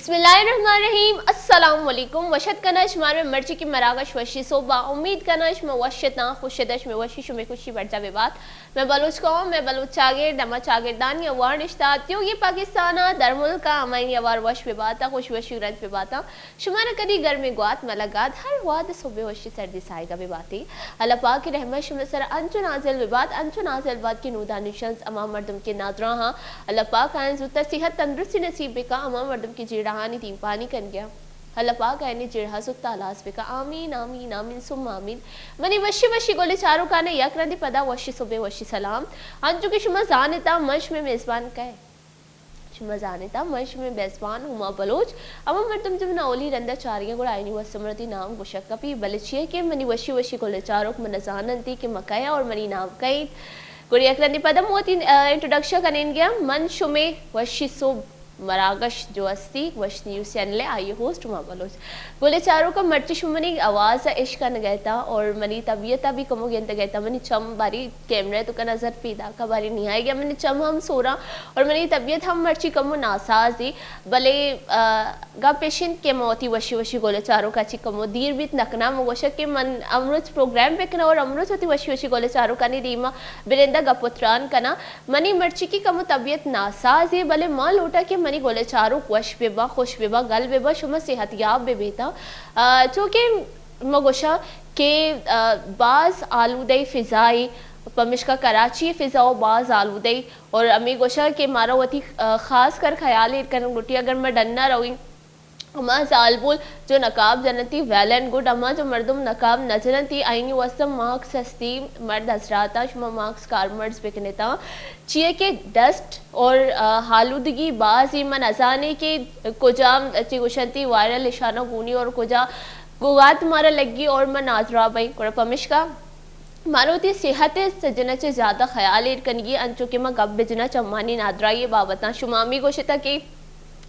بسم اللہ الرحمن الرحیم۔ السلام علیکم۔ وش اتک کناں شمارا مئے مرچی کی مراگش وشی صبح ءَ۔ امید کناں شما وش اتاں، خوش اتاں، شمئے وشی شمئے خوشی برجا بہ بات۔ مئے بلوچ قوم، مئے بلوچ چاگرد، ہما چاگردانی ہوار نشتہ، تیوگیں پاکستان ءَ درملک ءَ ہمایانی ہوار وش بہ بات ءُ خوش وشی رنج بہ بات۔ شمارا کدی گرمیں گوات مہ لگات، ہر وہد صبح وشی سردی ساہگ ءَ بہ باتے۔ اللہ پاک ءِ رحمت شمئے سرا انچو نازل بہ بات، انچو نازل بات کہ نودانی شنز ہما مردم کہ نادراہاں، اللہ پاک آیاں زوتر صحت تندرستی نصیب بکا، ہما مردم کہ جیڑہانی دیمپانی کنگیا، اللہ پاک آیانی جیڑہ زوتر ہلاس بکا۔ آمین، آمین، آمین، ثم آمین۔ منی وشی وشی گل چاروکاں، یک رندی پدا وشی صبح وشی سلام۔ انچو کہ شما زانتا من شمئے میزبان کئے؟ شما زانتا من شمئے میزبان ہما بلوچ۔ ہما مردم جو منا اولی رندا چارگا گڑا آیانی واسطہ من وتی نام گوشگ کپی، بلے چیا کہ منی وشی وشی گل چاروک منا زاننتی کہ من کئے اور منی نام کئے انت۔ گڑا یک رندی پدا من وتی، آ، انٹروڈکشن کنین گیا۔ من شمئے وشی صبح مراگش جو استی، وش نیوز چینل ءِ، آئی ءِ ہوسٹ ہما بلوچ۔ گل چاروکاں، مرچی شما منی آواز ءَ اش کنگا اتا اور منی طبیعت ءَ بھی کمو گندگا اتا۔ منی چم باری کیمرہ ءِ توکا نظر پیداکا، باری نیائیگا۔ منی چم ہم سوراں اور منی طبیعت ہم مرچی کمو ناساز ای، بلے، آ، گپ اش انت کہ من وتی وشی وشی گل چاروکاں چی کمو دیر بیت نکناں۔ من گوشاں کہ من امروچ پروگرام بکناں اور امروچ وتی وشی وشی گل چاروکانی دیما بننداں، گپ و تران کناں۔ منی مرچیگی کمو طبیعت ناساز اے، بلے ما لوٹاں کہ منی گل چاروک وش بہ باں، خوش بہ باں، گل بہ باں، شما صحت یاب بہ بیتاں۔ آ، چونکہ ما گوشاں کہ، آ، باز آلودہ فضا اے، پمشکا کراچی فضا و باز آلودہ اے اور ہمے گوشاں کہ مارا وتی، آ، خاص کر خیال ایر کنگ لوٹی۔ اگر ما ڈنا رویں، ہما زالبول جو نقاب جننتی، ویل اینڈ گڈ، ہما جو مردم نقاب نہ جننتی، آئینی واسطہ ماسک ہستی، مرد حضراتاں، شما ماسک کارمرز بکنتاں، چیا کہ ڈسٹ اور، آ، آلودگی باز ای، من نزانے کہ کجام چی گوشنتی وائرل اشانہ گونی اور کجا گوگات مارا لگی اور من نادراہ بئیں، گڑا پمشکا مارا وتی صحت ءِ سجن ءَ چہ زیادہ خیال ایر کنگی، انچو کہ ما گپ بجناں چمانی نادراہی ءِ بابتاں۔ شما ہمے گوشتا کہ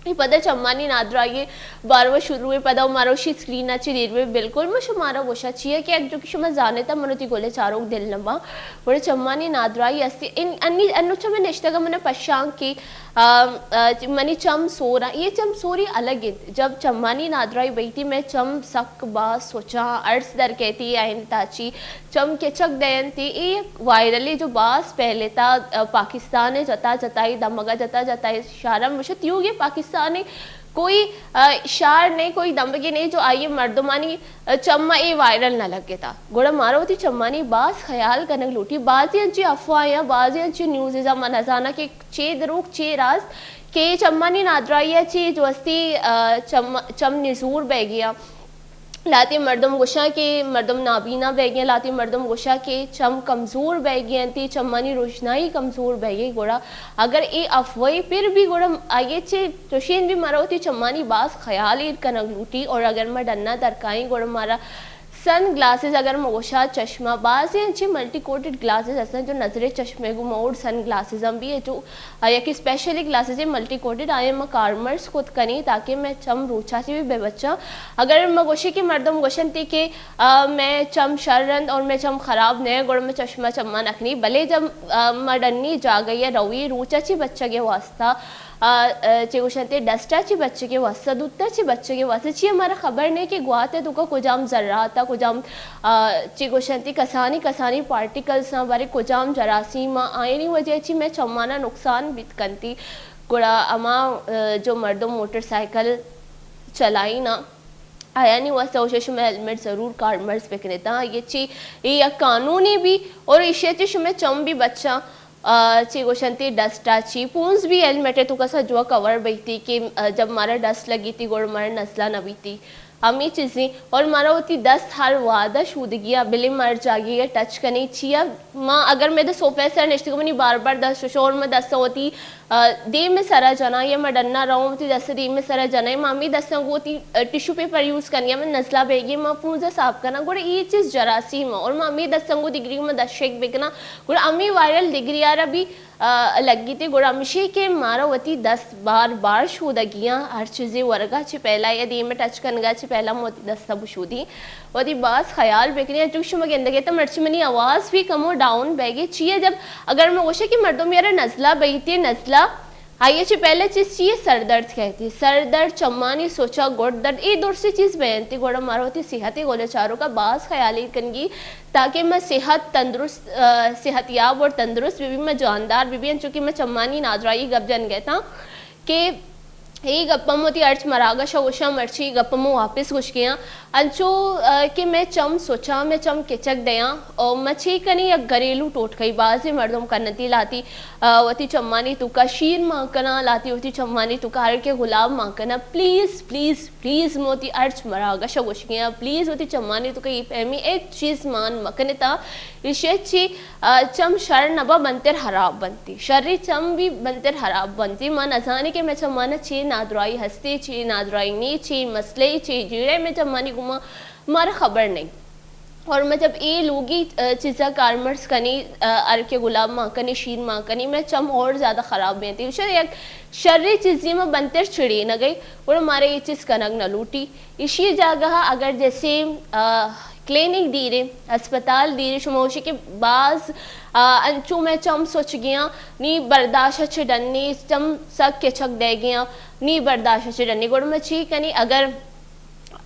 اے پدا چمانی نادراہی ءِ باروا شروع ءِ، پدا مارا وشی اسکرین ءَ چہ دیر بہ، بالکل ما شمارا گوشاں، چیا کہ انچو کہ شما زانتا من وتی گل چاروک دل نہ باں، گڑا چمانی نادراہی استی۔ ان، انی، انو چہ من نشتگا من پشاں کہ آ، آ، منی چم سور آں، اے چم سوری الگ انت۔ جب چمانی نادراہی بیتی، مئے چم سک باز سچاں، ارس در کیتی، آئین تاچی چم کچک دینتی۔ اے یک وائرلے جو باز پہلے تا، آ، پاکستان ءِ جتا جتائی دمگا، جتا جتائی شہرا مشت یوگے پاکستان ءِ کوئی، آ، شہر نہیں، کوئی دمگے نہیں جو آئی مردمانی چم ءَ اے وائرل نہ لگتا۔ گڑا مارا وتی چمانی باز خیال کنگ لوٹی۔ بازی انچی افواہ یا بازی انچی نیوزز ءَ من نزاناں کہ چے دروگ، چے راست، کہ اے چمانی نادراہی ءَ چی جو استی، آ، چم، چم نزور بیگی آں۔ لہتے مردم گوشاں کہ مردم نابینا بیگی آں، لہتے مردم گوشاں کہ چم کمزور بیگی انتی، چمانی روشنائی کمزور بیگی۔ گڑا اگر اے افواہی پر بھی گڑا آئی چے چوشیں بھی مارا وتی چمانی باز خیال ایر کنگ لوٹی اور اگر ما ڈنا درکائیں گڑا مارا سن گلاسز، اگر ما گوشاں چشمہ، بازیں انچیں ملٹی کوٹڈ گلاسز ہستن جو نظرے چشمے گوں مئے اوڑ سن گلاسز ہم بھی ہے جو، آ، یکے اسپیشلی گلاسز ملٹی کوٹڈ آئیں ما کارمرز کت کنیں تاکہ مئے چم روچا چی بھی بہ بچاں۔ اگر ما گوشیں کہ مردم گوشنتی کہ، آ، مئے چم شر انت اور مئے چم خراب نہ، گڑا مئے چشمہ چما نکنی، بلے جب، آ، ما ڈنی جاگہ یا روی روچا چی بچگے واسطہ، آ، آ، چے گوشنتے ڈسٹا چی بچگے واسطہ، دوتا چی بچگے واسطہ، چی ہمارا خبر نہیں کہ گوات ہے تو کا کجام ذرات، کجام، آ، چی گوشنتے کسانی کسانی پارٹیکلز نا بارے کجام جراثیم آئینی وجہ چی مئے چمانا نقصان بیت کنتی۔ گڑا ہما، آ، جو مردم موٹر سائیکل چلائی نا، آیانی واسطہ اوشے شما ہیلمٹ ضرور کارمرز بکنیت۔ ہاں، یہ چی، یہ یک قانونی بھی اور ایشی چی شما چم بھی بچاں۔ آ، چی گوشنتی ڈسٹ آ چی، پونز بھی ہیلمٹ ہے تو کسا جو کور بیتی کہ، آ، جب مارا ڈسٹ لگی تی گڑ مارا نزلہ نہ بیتی۔ ہمیں چیزیں اور مارا ہوتی دست ہر وعدہ شودگی آ بلے مر جاگی ہے ٹچ کنی چیا۔ ما اگر میں دے صوفے سر نشتگو منی بار بار دست شو اور میں دست ہوتی آ، دیم ء سرا جناں یا ما ڈنا رواں وتی دست ء دیم ء سرا جناں، ما ہمے دستاں گوں وتی، آ، ٹشو پیپر یوز کناں یا من نزلہ بیگی ما پونز ء صاف کناں، گڑا اے چیز جراثیم ء اور ما ہمے دستاں گوں دگری ما دست شیک بکناں، گڑا ہمے وائرل دگری آرا بھی، آ، لگیت، گڑا ہمشی کہ مارا وتی دست بار بار شودگیاں ہر چیزے ورگا چہ پہلا یا دیم ء ٹچ کنگا چہ پہلا ما وتی دستا بشودی۔ وتی باز خیال بکنی، انچو کہ شما گندگے تہ مرچی منی آواز بھی کمو ڈاؤن بیگی۔ چیئے جب اگر من گوشے کہ مردم یارا نزلہ بیتی، نزلہ آئی ءَ چہ پہلے چیز چی اے؟ سر درد کہتی، سر درد، چمانی سوچا، گٹ درد، اے درسیں چیز بینتی، گڑا مارا وتی صحت ءِ گل ءَ چاروکا باز خیال ایر کنگی، تاکہ ما صحت تندرست، آ، صحت یاب اور تندرست بہ بی، ما جاندار بہ بی، انچو کہ ما چمانی نادراہی گپ جنگ ءَ اتاں کہ اے گپ ہم وتی ہرچ مراگش ءَ گوشاں، مرچی گپ ہم واپس گوشگیاں۔ انچو، آ، کہ مئے چم سچاں، مئے چم کچک دیاں، او ما چے کنیں؟ یک گھریلو ٹوٹکہ ای بازیں مردم کننتی، لاتی، آ، وتی چمانی توکا شیر مان کناں، لاتی وتی چمانی توکا ہر کے گلاب مان کناں۔ پلیز، پلیز، پلیز، من وتی ہرچ مراگش ءَ گوشگیاں، پلیز وتی چمانی توکا اے پیمیں ہچ چیز مان مکنتا۔ ایشی ءَ چی، آ، چم شر نبا، بنتر خراب بنتی۔ شری چم بھی بنتر خراب بنتی۔ ما نزانی کہ مئے چمانا چے نادراہی ہستی، چے نادراہی نی، چے مسئلہ، چے جیڑہ مئے چمانی گوما، مارا خبر نہیں۔ اور ما جب اے لوگی، آ، چیزا کارمرز کنی، آ، ہر کے گلاب مان کنی، شیر مان کنی، مئے چم اور زیادہ خراب بینتی۔ ایشی یک شری چیزی ما بنتر چڑی نہ گئی، اور مارا اے چیز کنگ نہ لوٹی۔ ایشی جاگہ اگر جیسے، آ، کلینک دیرے، ہسپتال دیرے، شما گوشی کہ باز، آ، انچو مئے چم سچ گیاں، نی برداشت چہ ڈنی، چم سک کچک دے گیاں، نی برداشت چہ ڈنی۔ گڑا ما چی کنی؟ اگر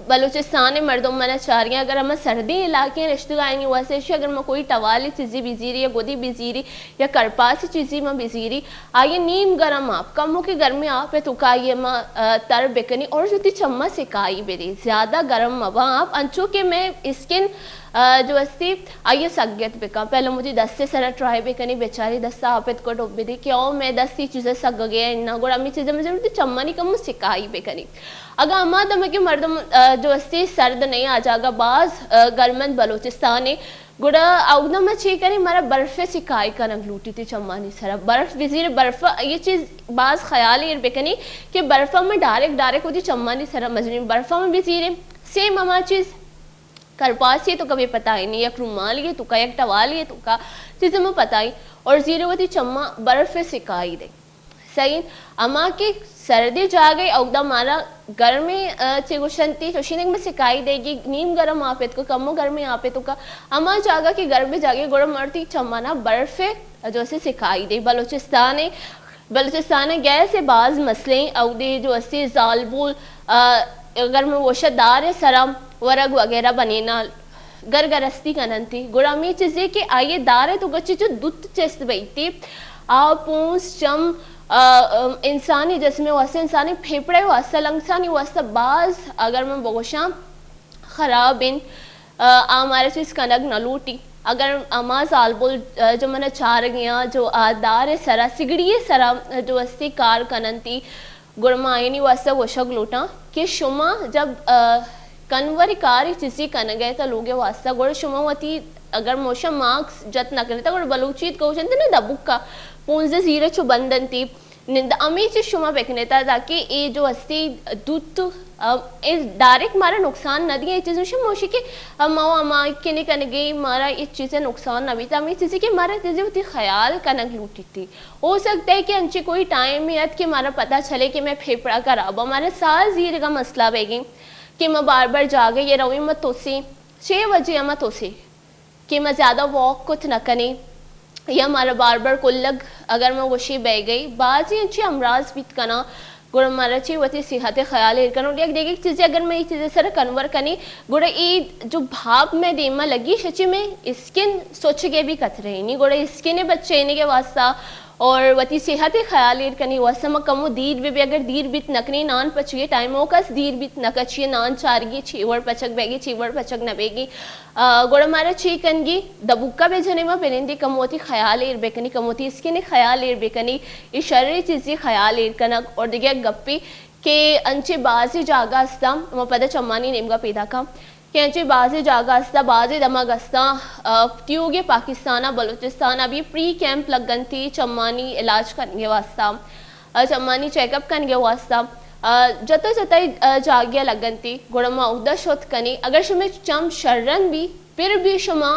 بلوچستان ءِ مردم منا چارگیں، اگر ہما سردیں علاقے رشتگاینی واسطے، اگر ما کوئی ٹوالی چیزی بزیری یا گدی بزیری یا کرپاسی چیزی ما بزیری، آئی ءَ نیم گرم آپ، کموکیں گرمیں آپ ءِ توکا آئی ءَ ما، آ، تر بکنی اور وتی چماں سکائی بدی۔ زیادہ گرم مباں آپ، انچو کہ مئے اسکن، آ، جو استی، آئی ءَ سگت بکن۔ پہلے وتی دست ءِ سرا ٹرائی بکنی، بیچاری دست ءَ آپ اتکو ڈوب بدی کہ او مئے دست اے چیز ءَ سگگے اناں، گڑا ہمے چیز ءَ مزن وتی چمانی کمو سکائی بکنی۔ اگاں ہما دمگی مردم، آ، جو استی سرد نہیں، آ جاگہ باز، آ، گرمند بلوچستان ءَ، گڑا اودا ما چے کنیں؟ مارا برف ءِ سکائی کنگ لوٹیتی چمانی سرا۔ برف بزیرے، برف، یہ چیز باز خیال ایر بکنی کہ برف ءَ ما ڈائریکٹ، ڈائریکٹ وتی چمانی سرا مزنیں، برف ءَ ما بزیریں۔ سیم ہما چیز کرپاسی توکا بے پتائی نہیں، یک رومالی توکا، یک ٹوالی توکا، چیزے ما پتائی اور زیرے وتی چماں برف ءِ سکائی دے۔ صحیح، ہما کہ سردیں جاگہے اودا مارا گرمیں، آ، چے گوشنتی، چوشیں دگہ سکائی دے گی، نیم گرم آپ اتکو، کمو گرمیں آپ اتکو، ہما جاگہ کہ گرمیں جاگہے گڑا مارا وتی چمانا برف ءِ جو استی سکائی دے۔ بلوچستان ءَ، بلوچستان ءَ گیس ءِ باز مسئلے ایں، اودے جو استی زالبول، آ، اگر من گوشاں دار ءِ سرا ورگ وغیرہ بنینا، گرگرستی کننتی، گڑا ہمے چیزے کہ آئی ءِ دار ءِ توکا چہ جو دوت چست بیتی، آ پونز، چم، آ، آ، انسانی جسم ءِ واسطہ، انسانی پھیپڑے ءِ واسطہ، لنگسانی واسطہ باز، اگر من بگوشاں، خراب انت۔ آ، آ مارا چیز کنگ نہ لوٹی۔ اگر ہما زالبول، آ، جو منا چارگیاں، جو آ دار ءِ سرا، سگڑی ءِ سرا جو استی کار کننتی، گڑا ما آیانی واسطہ گوشگ لوٹاں کہ شما جب، آ، کنور کاری چیزی کنگ ءَ تا لوگ ءِ واسطہ، گڑا شما وتی اگر موشا ماسک جت نہ کنتا، گڑا بلوچی ءَ گوشنت نا دبوکا پونزے زیرے چو بندنتی۔ نند ہمے چیز شما بکنیتا تاکہ اے جو استی دوت، آ، اے ڈائریکٹ مارا نقصان نہ دیاں، اے چیز شما موشی کہ، آ، ما ہما کنے کنگے مارا اے چیز نقصان نہ بیتا، ہمے چیزے کہ مارا چیزے وتی خیال کنگ لوٹیتی۔ ہو سکتا ہے کہ انچیں کوئی ٹائم ات کہ مارا پتہ چلے کہ مئے پھیپڑا خراب، مارا ساہ زیرگا مسئلہ بیگیں کہ ما بار بار جاگہے رویں، ما توسیں، چے وجہ ما توسیں کہ ما زیادہ واک کت نہ کنیں یا مارا بار بار کلگ، اگر ما گوشی بیگئی، بازیں انچیں امراض بیت کناں، گڑا مارا چی وتی صحت ءِ خیال ایر کناں۔ اور یک دگہ چیزے اگر ما اے چیز ءِ سر کنور کنیں، گڑا اے جو بھاپ مئے دیما لگی، شچی مئے اسکن سوچگے بھی کترینی، گڑا اسکن ءِ بچینگ ءِ واسطہ اور وتی صحت ءِ خیال ایر کنی واسطہ ما کمو دیر بہ بی، اگر دیر بیت نہ کنی، نان پچگی ٹائم ءَ کس دیر بیت نہ کچی، نان چارگی چی وڑ پچگ بیگی، چی وڑ پچگ نہ بیگی۔ آ، گڑا مارا چی کنگی؟ دبوکا بہ جنی، ما بنندی کمو وتی خیال ایر بکنی، کمو وتی اسکن ءِ خیال ایر بکنی، اے شریں چیزی خیال ایر کنگ۔ اور دگہ یک گپی کہ انچیں بازیں جاگہ استاں، ما پدا چمانی نیمگا پیداکاں کہ انچیں بازیں جاگہ استاں، بازیں دمگ استاں، آ، تیوگیں پاکستان ءَ، بلوچستان ءَ بھی پری کیمپ لگنتی چمانی علاج کنگ ءِ واسطہ، آ، چمانی چیک اپ کنگ ءِ واسطہ، آ، جتا جتا، آ، جاگہ لگنتی، گڑا ما اودا شت کنی۔ اگر شمے چم شرن بی، پھر بھی شما،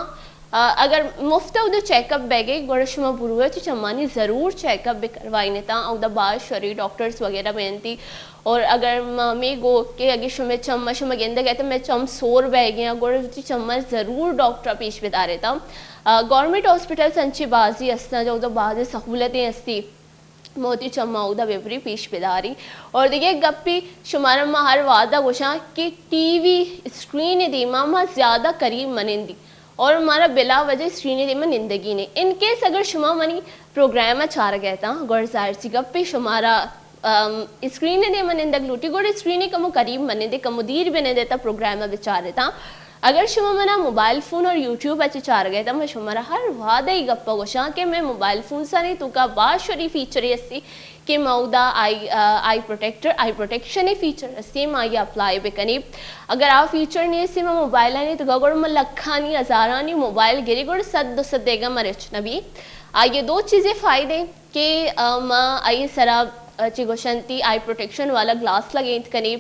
آ، اگر مفت اودا چیک اپ بیگے، گڑا شما بروے چہ چمانی ضرور چیک اپ بکروائینتا، اودا باز شری ڈاکٹرز وغیرہ بینتی۔ اور اگر ما ہمے گو کہ اگہ شمے چم ءَ شما گندگ ءَ تو مئے چم سور بیگیں، گڑا وتی چم ءَ ضرور ڈاکٹر ءَ پیش بداریتا۔ آ، گورنمنٹ ہاسپٹلز انچیں بازی استاں، جو تو بازی سہولتیں استی۔ ما وتی چماں اودا ببری، پیش بداری۔ اور دگہ یک گپے شمارا ما ہر وہدا گوشاں کہ ٹی وی اسکرین دیما ما زیادہ قریب منندی اور مارا بلا وجہ اسکرین دیما نندگی نے۔ ان کیس اگر شما منی پروگرام چارگا اتاں، گڑا ظاہر سی گپے شمارا، ام، اسکرین دیما نندگ لوٹی، گڑا اسکرین کمو قریب منندے، کمو دیر بنندے تا پروگرام بچارتاں۔ اگر شما منا موبائل فون اور یوٹیوب ء چہ چارگ ء، تہ من شمارا ہر وہد ء اے گپ ء گوشاں کہ مئے موبائل فونزانی توکا باز شری فیچرے ہستی کہ ما اودا آئی، آئی پروٹیکٹر، آئی پروٹیکشن ء فیچر ہستی، ما آئی اپلائی بکنیں۔ اگر آ فیچر نیستی مئے موبائلانی توکا، گڑا ما لکھانی، ہزارانی موبائل گری، گڑا صد دو صد دیگا ما رچ نبی۔ آئی دو چیزیں فائدے کہ، آ، ما آئی سرا، آ، چی گوشنتی، آئی پروٹیکشن والا گلاس لگینت کنی۔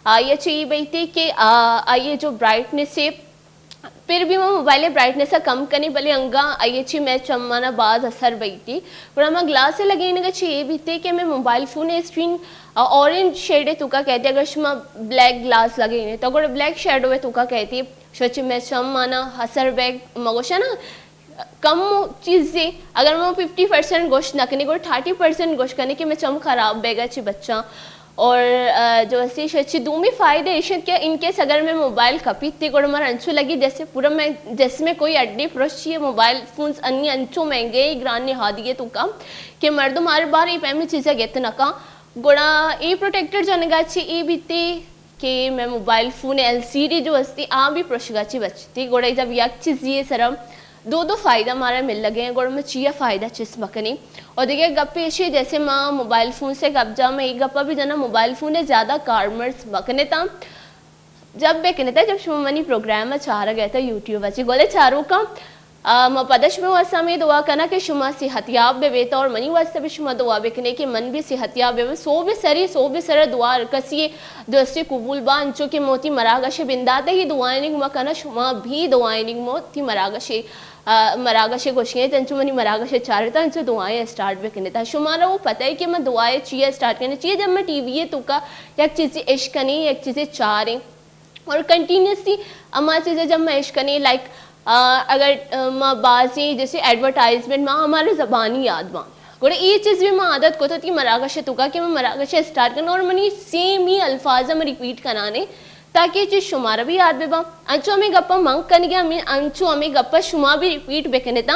آئی چی بیتی کہ، آ، آئی جو برائٹنس ہے، پھر بھی ما موبائل برائٹنس کم کنی، بلے انگا آئی چی مئے چمانا باز اثر بیتی۔ گڑا ما گلاس لگینگا چی اے بیتی کہ مئے موبائل فون اسکرین، آ، اورنج شیڈ توکا کہتی، اگر شما بلیک گلاس لگینے تو گڑا بلیک شیڈو توکا کہتی، شو چی مئے چمانا اثر بیگ مگوشا نا۔ کم چیزے، اگر ما ففٹی پرسنٹ گوشت نہ کنی، گڑا تھرٹی پرسنٹ گوشت کنی کہ مئے چم خراب بیگا چی بچاں۔ اور، آ، جو ہستی شہ چی دومی فائدہ ایش انت کہ ان کیس اگر مئے موبائل کپیت تے گڑا مارا انچو لگی جیسے پورا مئے جسم ء کوئی ہڈی پروشی ہے۔ موبائل فونز انی انچو مہنگے، گران نہادی ہے توکا کہ مردم ہر بار اے پیمی چیزا گت نہ کن۔ گڑا اے پروٹیکٹر جنگا چی اے بیتی کہ مئے mobile phone L C D جو ہستی آ بھی پروشگا چی بچتی۔ گڑا جب یک چیزی سرا دو دو فائدہ مارا مل لگے ہیں، گڑا ما چیا فائدہ چست مکنی۔ اور دیگہ گپ ایشی جیسے ما موبائل فون سے گپ جا، میں ایک گپا بھی جنا موبائل فون ہے زیادہ کارمرز مکنے تا۔ جب بکنتا، جب شما منی پروگرام ء چارگ ء تا یوٹیوب ء چی گلے چاروکاں، آ، ما پدا شمئے واسطہ ہمے دعا کناں کہ شما صحت یاب بہ بیت اور منی واسطہ بھی شما دعا بکنے کہ من بھی صحت یاب بہ بیت۔ سوب سری، سوب سر دعا ہر کسی درستی قبول با، انچو کہ موتی مراگش بندات ء یہ دعائیں ما کناں، شما بھی دعائیں موتی مراگش، آ، مراگش گوشگیں، انچو منی مراگش چارتا، انچو دعائیں اسٹارٹ بکنے تا۔ شما را وہ پتہ ہے کہ من دعائیں چیئے اسٹارٹ کرنے، چیئے جب میں ٹی وی ہے تو کا یک چیزی عشق کنی، یک چیزی چاریں۔ اور کنٹینیوسلی ہما چیزیں جب ما اش کنیں، لائک، آ، اگر، آ، ما بازیں جیسے ایڈورٹائزمنٹ ما ہمارے زبانی یاد باں، گڑا اے چیز بھی ما عادت کو تھی مراگش توکا کہ ما مراگش اسٹارٹ کرنا اور منی سیم ہی الفاظ ما ریپیٹ کنانے تاکہ چیز شمارا بھی یاد بہ باں۔ انچو ہمیں گپا من کنگے، ہمیں، انچو ہمیں گپا شما بھی ریپیٹ بکنتا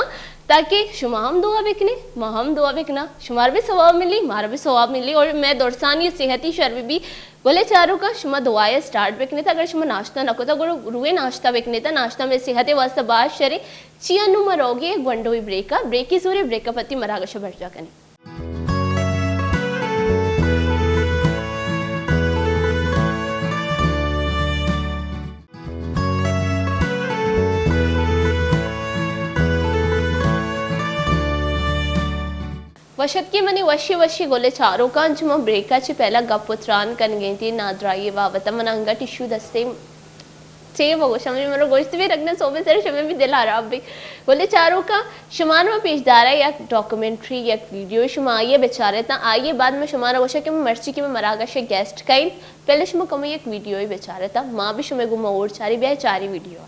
تاکہ شما ہم دعا بکنے، ما ہم دعا بکنا، شمارا بھی ثواب ملی، مارا بھی ثواب ملی اور میں درسانی صحتی شر بھی گلے چاروکاں، شما دعائے اسٹارٹ بکنیت، اگر شما ناشتہ نہ کتا، گڑا روئے ناشتہ بکنیت، ناشتہ میں صحت واسطہ باز شریں۔ چیا نوں ما روگے گونڈوی بریکا، بریکی زورے، بریکا پتی مراگش برجا کنی۔ وش اتکے منی وشی وشی گلے چاروکاں، انچو ما بریکا چہ پہلا گپ و تران کنگیں تی نادراہی بابت، من انگا ٹشو دستے چے بگوشاں، منی مرو گوشت بھی رکھنا سوبے سر شمے بھی دل خراب بھی۔ گلے چاروکاں، شما نو پیش دارا یک ڈاکومنٹری، یک ویڈیو، شما آئیے بچارے تا، آئیے بعد میں شما نو گوشا کہ میں مرچی کہ میں مراگش گیسٹ کئی، پہلے شما کمو یک ویڈیو بچارے تا، ما بھی شمے گو مور چاری بیا چاری ویڈیو۔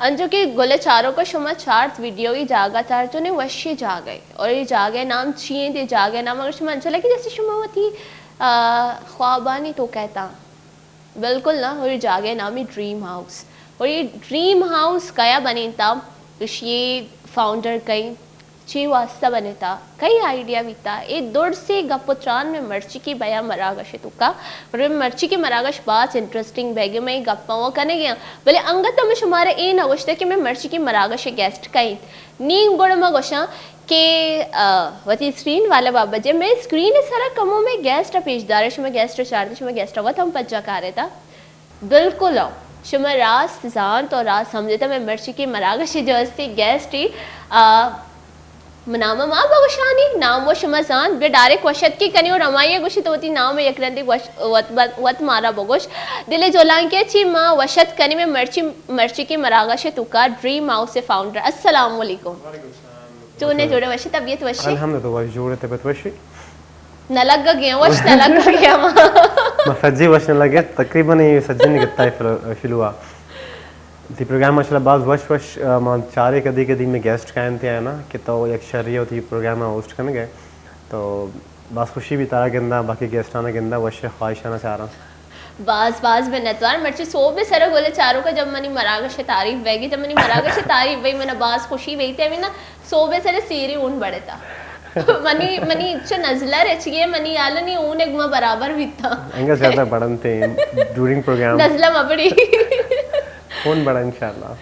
انچو کہ گل چاروک شما چارت ویڈیو ای جاگہ چارت، چونے وشی جاگہ ای۔ اور یہ جاگہ نام چی انت؟ یہ جاگہ نام اگر شما انچو لگی جیسے شما وتی، آ، خوابانی تو کہتا۔ بالکل نا، اور یہ جاگہ نامی ڈریم ہاؤس۔ اور یہ ڈریم ہاؤس کیا بنینتا؟ اشی فاؤنڈر کئی؟ چے واسطہ بنتا، کئی آئیڈیا بیتا، اے درسیں گپ و تران میں مرچی کی بیا مراگش توکا۔ اور میں مرچی کی مراگش باز انٹرسٹنگ بیگے، میں گپاں و کنگے ہاں، بلے انگت میں شمارا اے نہ گوشتا کہ میں مرچی کی مراگش گیسٹ کئیت۔ نی گڑا ما گوشاں کہ، آ، وتی اسکرین والا بابا جی، میں اسکرین سرا کمو میں گیسٹ پیش دارے، شما گیسٹ چارتے، شما گیسٹ وت ہم پجا کارے تا۔ بالکل ہو، شما راست زانت و راست سمجھتا۔ میں مرچی کی مراگش جو استی گیسٹ ہی، آ، نام ما بگوشانی، نام و شما زانت، بیا ڈائریکٹ وشت کی کنی و رمائی گوشی تو وتی نام یک رندی وش-، وت، وت، وت مارا بگوش۔ دل جولانکے چی ما وشت کنی میں مرچی، مرچی کی مراگش توکا ڈریم ہاؤس فاؤنڈر۔ السلام علیکم۔ چونے جوڑے وشی، طبیعت وشی؟ الحمدللہ، وش جوڑے، طبیعت وشی؟ نہ لگ گئے، وش نہ لگ گئے ہم۔ ما سجے وش نہ لگے، تقریباً یہ سجے نے کتا ہے فلو-، فلوا۔ تی پروگرام ماشاءاللہ باز وش وش، آ، ما چارے کدی کدی میں گیسٹ کائنتے ہیں نا، کہ تو یک شری ہوتی پروگرام ہوسٹ کرنے گئے۔ تو باز خوشی بھی تارا گندا، باقی گیسٹانا گندا، وش خواہشانا چاراں۔ باز باز منتوار۔ مرچی صوب سر گل چاروکا جب منی مراگش تعریف بیگی، جب منی مراگش تعریف بی، منا باز خوشی بیتے۔ ہمیں نا صوب سر سیری اون بڑتا۔ منی، منی چو نزلہ رچگی، منی حال نی اون ایک ما برابر بیتا۔ انگا زیادہ بڑنتے ڈیورنگ پروگرام۔ نزلہ مبڑی۔ اون بڑا انشاءاللہ۔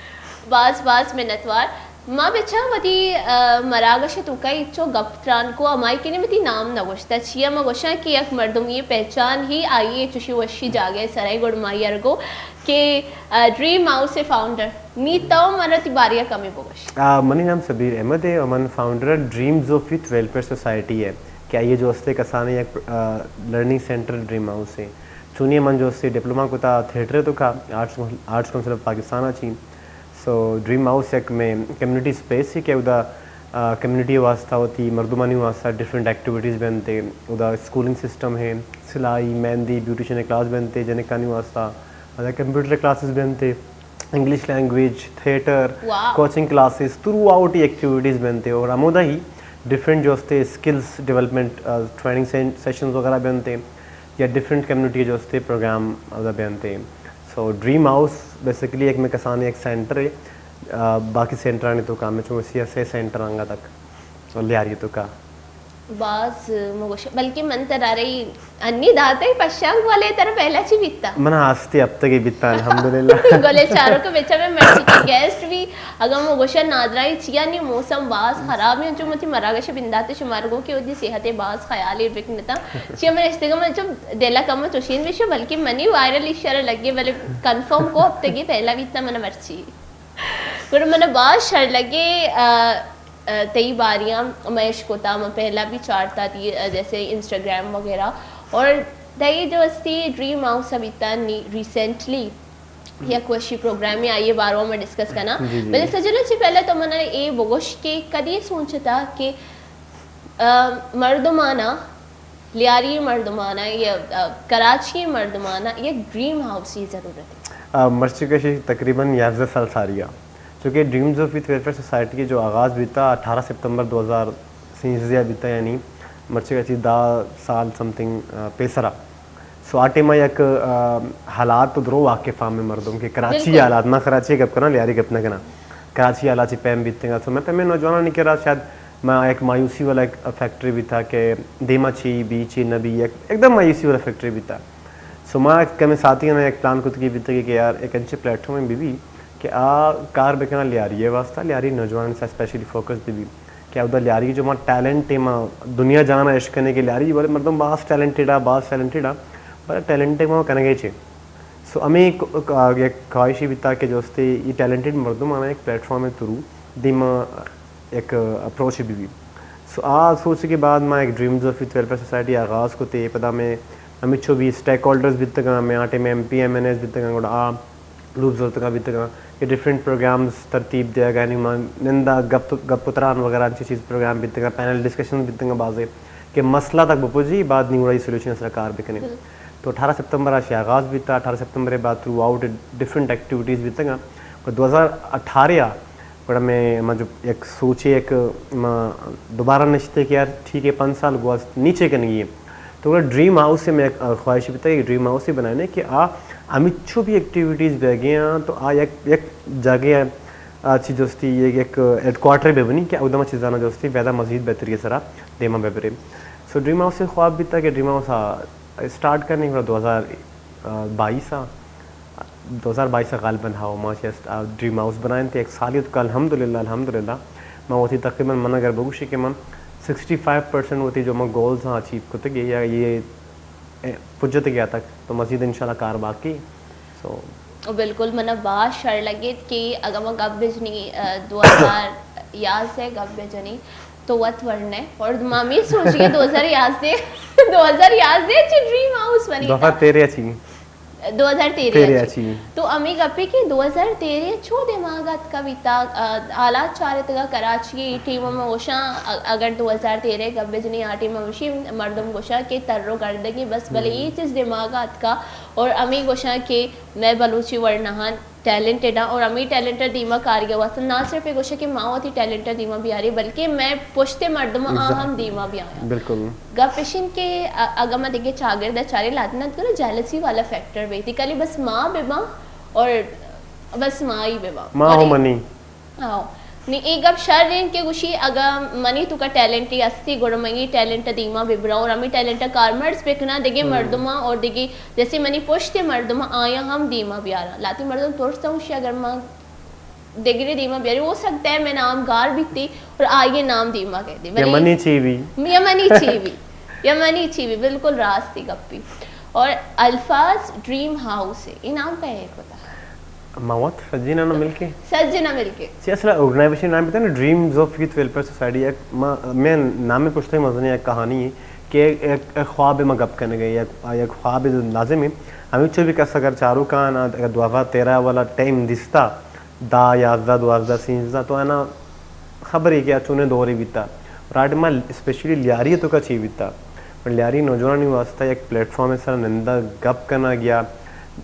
باز باز منتوار۔ ما بچا وتی، آ، مراگش توکا ہچو گپ تران کو، ہمائی کنے وتی نام نہ گوشتا۔ چیا ما گوشاں کہ یک مردمی پہچان ہی آئی ہے، چوشی وشی جاگہ سرائے گڑ ما یرگو کہ، آ، ڈریم ہاؤس فاؤنڈر، نی تو منا تی باریا کمی بگوش۔ آ، منی نام سبیر احمد ہے اور من founder dreams of youth welfare society ہے کہ آئیے جو استے کسانے یک، آ، لرننگ سینٹر ڈریم ہاؤس ہے۔ چونی من جو استے ڈپلوما کتا تھیٹر توکا arts, arts council of Pakistan چین۔ سو ڈریم ہاؤس یک میں کمیونٹی اسپیس ہی کہ ادا، آ، کمیونٹی واسطہ ہوتی، مردمانی واسطہ ڈفرنٹ ایکٹیویٹیز بنتے، ادا اسکولنگ سسٹم ہے، سلائی، مہندی، بیوٹیشن کلاس بنتے، جنکانی واسطہ ادا کمپیوٹر کلاسز بنتے، انگلش لینگویج، تھیٹر، واہ۔ کوچنگ کلاسز، تھرو آؤٹ ہی ایکٹیویٹیز بنتے اور ہمودا ہی ڈفرنٹ جو استے اسکلز ڈیولپمنٹ، آ، ٹریننگ سین-، سیشنز وغیرہ بنتے یا ڈفرنٹ کمیونٹی جو استے پروگرام ادا بنتے۔ سو ڈریم ہاؤس بیسیکلی ایک میں کسانے ایک سینٹر ہے، آ، باقی سینٹرانی توکا میں چون سی ایس اے سینٹر آنگا تک، سو لیاری توکا۔ باز مگوش، بلکہ من ترا رہی انی داتے پشانک والے ترا پہلا چی بیتا؟ من ہستی ہفتگی بیتا، الحمدللہ۔ گلے چارو کے بچا میں مرچی کی گیسٹ بھی، اگر مگوشا نادرائی چیا نی موسم باز خراب ہے، جو متی مراگش بنداتے شمار گو کہ ودی صحت باز خیال ہے بکنتا۔ چیا من اشتگا من چو دلا کم چوشین بشو، بلکہ منی وائرل اشارہ لگے، بلے کنفرم کو ہفتگی پہلا بیتا من مرچی۔ گڑا من باز شر لگے، آ، آ، تئی باریاں میں اشکتا، من پہلا بھی چارتا تھی، آ، جیسے انسٹاگرام وغیرہ۔ اور تئی جو استی ڈریم ہاؤس ابھی تا نی-، ریسنٹلی یک وشی پروگرام میں آئیے بارو میں ڈسکس کرنا۔ جی، جی۔ بلے سجنا چی پہلے تو من اے بگوش کہ کدی سوچتا کہ، آ، مردمانا لیاری مردمانا یا، آ، کراچی مردمانا یک ڈریم ہاؤس کی ضرورت ہے۔ آ، مرچی کشی تقریباً یازدہ سال ساری ہے، چونکہ dreams of youth welfare society کے جو آغاز بیتا اٹھارہ ستمبر دو ہزار سیزدہ بیتا، یعنی مرچی کشی دہ سال سم تھنگ، آ، پیسرا۔ سو آ ٹائم یک، آ، حالات تو درو واقف ہم مردم کے کراچی بالکل۔ حالات، ما کراچی گپ کنا، لیاری گپ نہ کنا۔ کراچی حالات چی پیم بیتنگا۔ سو میں پیم نوجوانانی کرا شاید ما ایک مایوسی والا ایک فیکٹر بیتا کہ دیما چی بی، چی نہ بی، ایک، ایک دم مایوسی والا فیکٹر بیتا۔ سو ما کمے ساتھی نے ایک پلان کت کی بیتا کہ یار ایک انچے پلیٹ فارم بی بی کہ آ کار بکنا لیاری ہے واسطہ، لیاری نوجوان سے اسپیشلی فوکس بی بی کہ اودا لیاری جو ما ٹیلنٹ ہے، ما دنیا جانا عشق کرنے کے لیاری والے مردم باز ٹیلنٹڈ آ، باز ٹیلنٹڈ آ، بڑا ٹیلنٹ ہے، ما کنگے چے۔ سو ہمیں ایک، ایک، ایک خواہشی بیتا کہ جو استے یہ ٹیلنٹڈ مردم آنا ایک پلیٹ فارم تھرو دیما یک اپروچ بی بی۔ سو آ سوچ کے بعد ما یک dreams of youth welfare society آغاز کو تے، پدا میں ہمیں چو بھی اسٹیک ہولڈرز بیتگاں، میں آٹے میں ایم پی ایم این ایز بیتگاں، گڑا آ لوپ زرتگاں بیتگاں کہ ڈفرنٹ پروگرامز ترتیب دیا گئے، یعنی ما نندا گپ، گپ و تران وغیرہ انچی چیز پروگرام بیتگاں، پینل ڈسکشن بیتگاں بازے کہ مسئلہ تک بپوجی بعد نی گڑا سولوشن سرا کار بکنیں۔ تو اٹھارہ ستمبر آشی آغاز بیتا، اٹھارہ ستمبر بعد تھرو آؤٹ ڈفرنٹ ایکٹیویٹیز بیتگاں۔ اور دو ہزار اٹھارہ آ گڑا میں، ما جو یک سوچے، یک ما دوبارہ نشتے کہ یار ٹھیک ہے، پنچ سال گوست نیچے کنگی ہے۔ تو گڑا ڈریم ہاؤس سے میں ایک خواہش بیتا کہ ڈریم ہاؤس ہی بنانے کہ آ ہمچو بھی ایکٹیویٹیز بہ گئے ہیں تو آ یک، یک جگہ آ، چی جستی یہ ایک ہیڈ کوارٹر بہ بنی کہ اودما چیزانا جستی پیدا مزید بہتری سرا دیما بہ برے۔ سو ڈریم ہاؤس خواب بیتا کہ ڈریم ہاؤس اسٹارٹ کرنی گڑا دو ہزار بائیس آ، دو ہزار بائیس غالباً ہاؤ ما چہ ڈریم ہاؤس بنائیں تے ایک سالی تو الحمدللہ، الحمدللہ۔ ما وتی تقریباً من اگر بگوشی کہ من سکسٹی فائیو پرسینٹ وتی جو من گولز ہاں اچیو کتگی یا یہ پجتگی تک، تو مزید انشاءاللہ کار باقی۔ سو او بالکل، منا باز شر لگیت کہ اگاں ما گپ بجنی، آ، دو ہزار یازدہ گپ بجنی تو وت ورنے، اور ما می سوچ کہ دو ہزار یازدہ، دو ہزار یازدہ چی ڈریم ہاؤس بنی دو ہزار تیرہ چی۔ دو ہزار تیرہ تیرہ چی۔ چی۔ تو ہمیں گپے کہ دو ہزار تیرہ چو دماغ اتکا بیتا، آ، حالات چارتگا کراچی ٹیم میں اوشاں، ا-، اگر دو ہزار تیرہ گپ بجنی آ ٹیم میں اوشی مردم گوشا کہ تر و گردگی بس، بلے یہ چیز دماغ اتکا اور ہمیں گوشا کہ مئے بلوچی ورناہان ٹیلنٹڈ آں اور ہمیں ٹیلنٹ دیما کارگے واسطہ نہ صرف یہ گوشے کہ ما وتی ٹیلنٹ دیما بیاری، بلکہ مئے پشت مردم آ ہم دیما بیایا۔ بالکل۔ گپ اشین کہ ا-، اگاں ما دگہ چاگرد چارے لاتنت کرو جیلسی والا فیکٹر بیتی، کلی بس ما بباں اور بس ما ہی بباں۔ ما ہو منی۔ ہاں۔ نی اے گپ شر انت کہ گوشی اگاں منی توکا ٹیلنٹی استی، گڑا من اے ٹیلنٹ دیما ببراں اور ہمیں ٹیلنٹ کارمرز بکناں دگہ مردماں اور دگہ جیسے منی پشت مردماں آیاں ہم دیما بیاراں۔ لاتی مردم ترس گوشی اگر من دگرے دیما بیاری، ہو سکتا ہے میں نام گار بیتی اور آئیے نام دیما گئے دی۔ یا بلے منی چی بھی۔ یا منی چی بھی۔ یا منی چی بھی، بالکل راستی گپی۔ اور الفاظ ڈریم ہاؤس ہے، یہ نام پہ ہے پتا؟ ما وت سجینا نہ ملکے۔ سجینا ملکے۔ چی اصل آرگنائزیشن نام بیتا نا، dreams of youth welfare society. یک ما، میں نام پشتے مزنی یک کہانی ہے کہ ایک، ایک خواب ما گپ کرنے گئے، یک، یک خواب لازم ہے۔ ہمیں چو بھی کس اگر چارو کان، اگر دو ہزار تیرہ والا ٹائم دستا، دہ، یازدہ، دوازدہ، سیزدہ تو ہے نا خبر ہے کہ اچونے دورے بیتا۔ راڈ ما اسپیشلی لیاری تو کا چی بیتا۔ پر لیاری نوجوانانی واسطہ یک پلیٹ فارم سر نندا گپ کرنا گیا،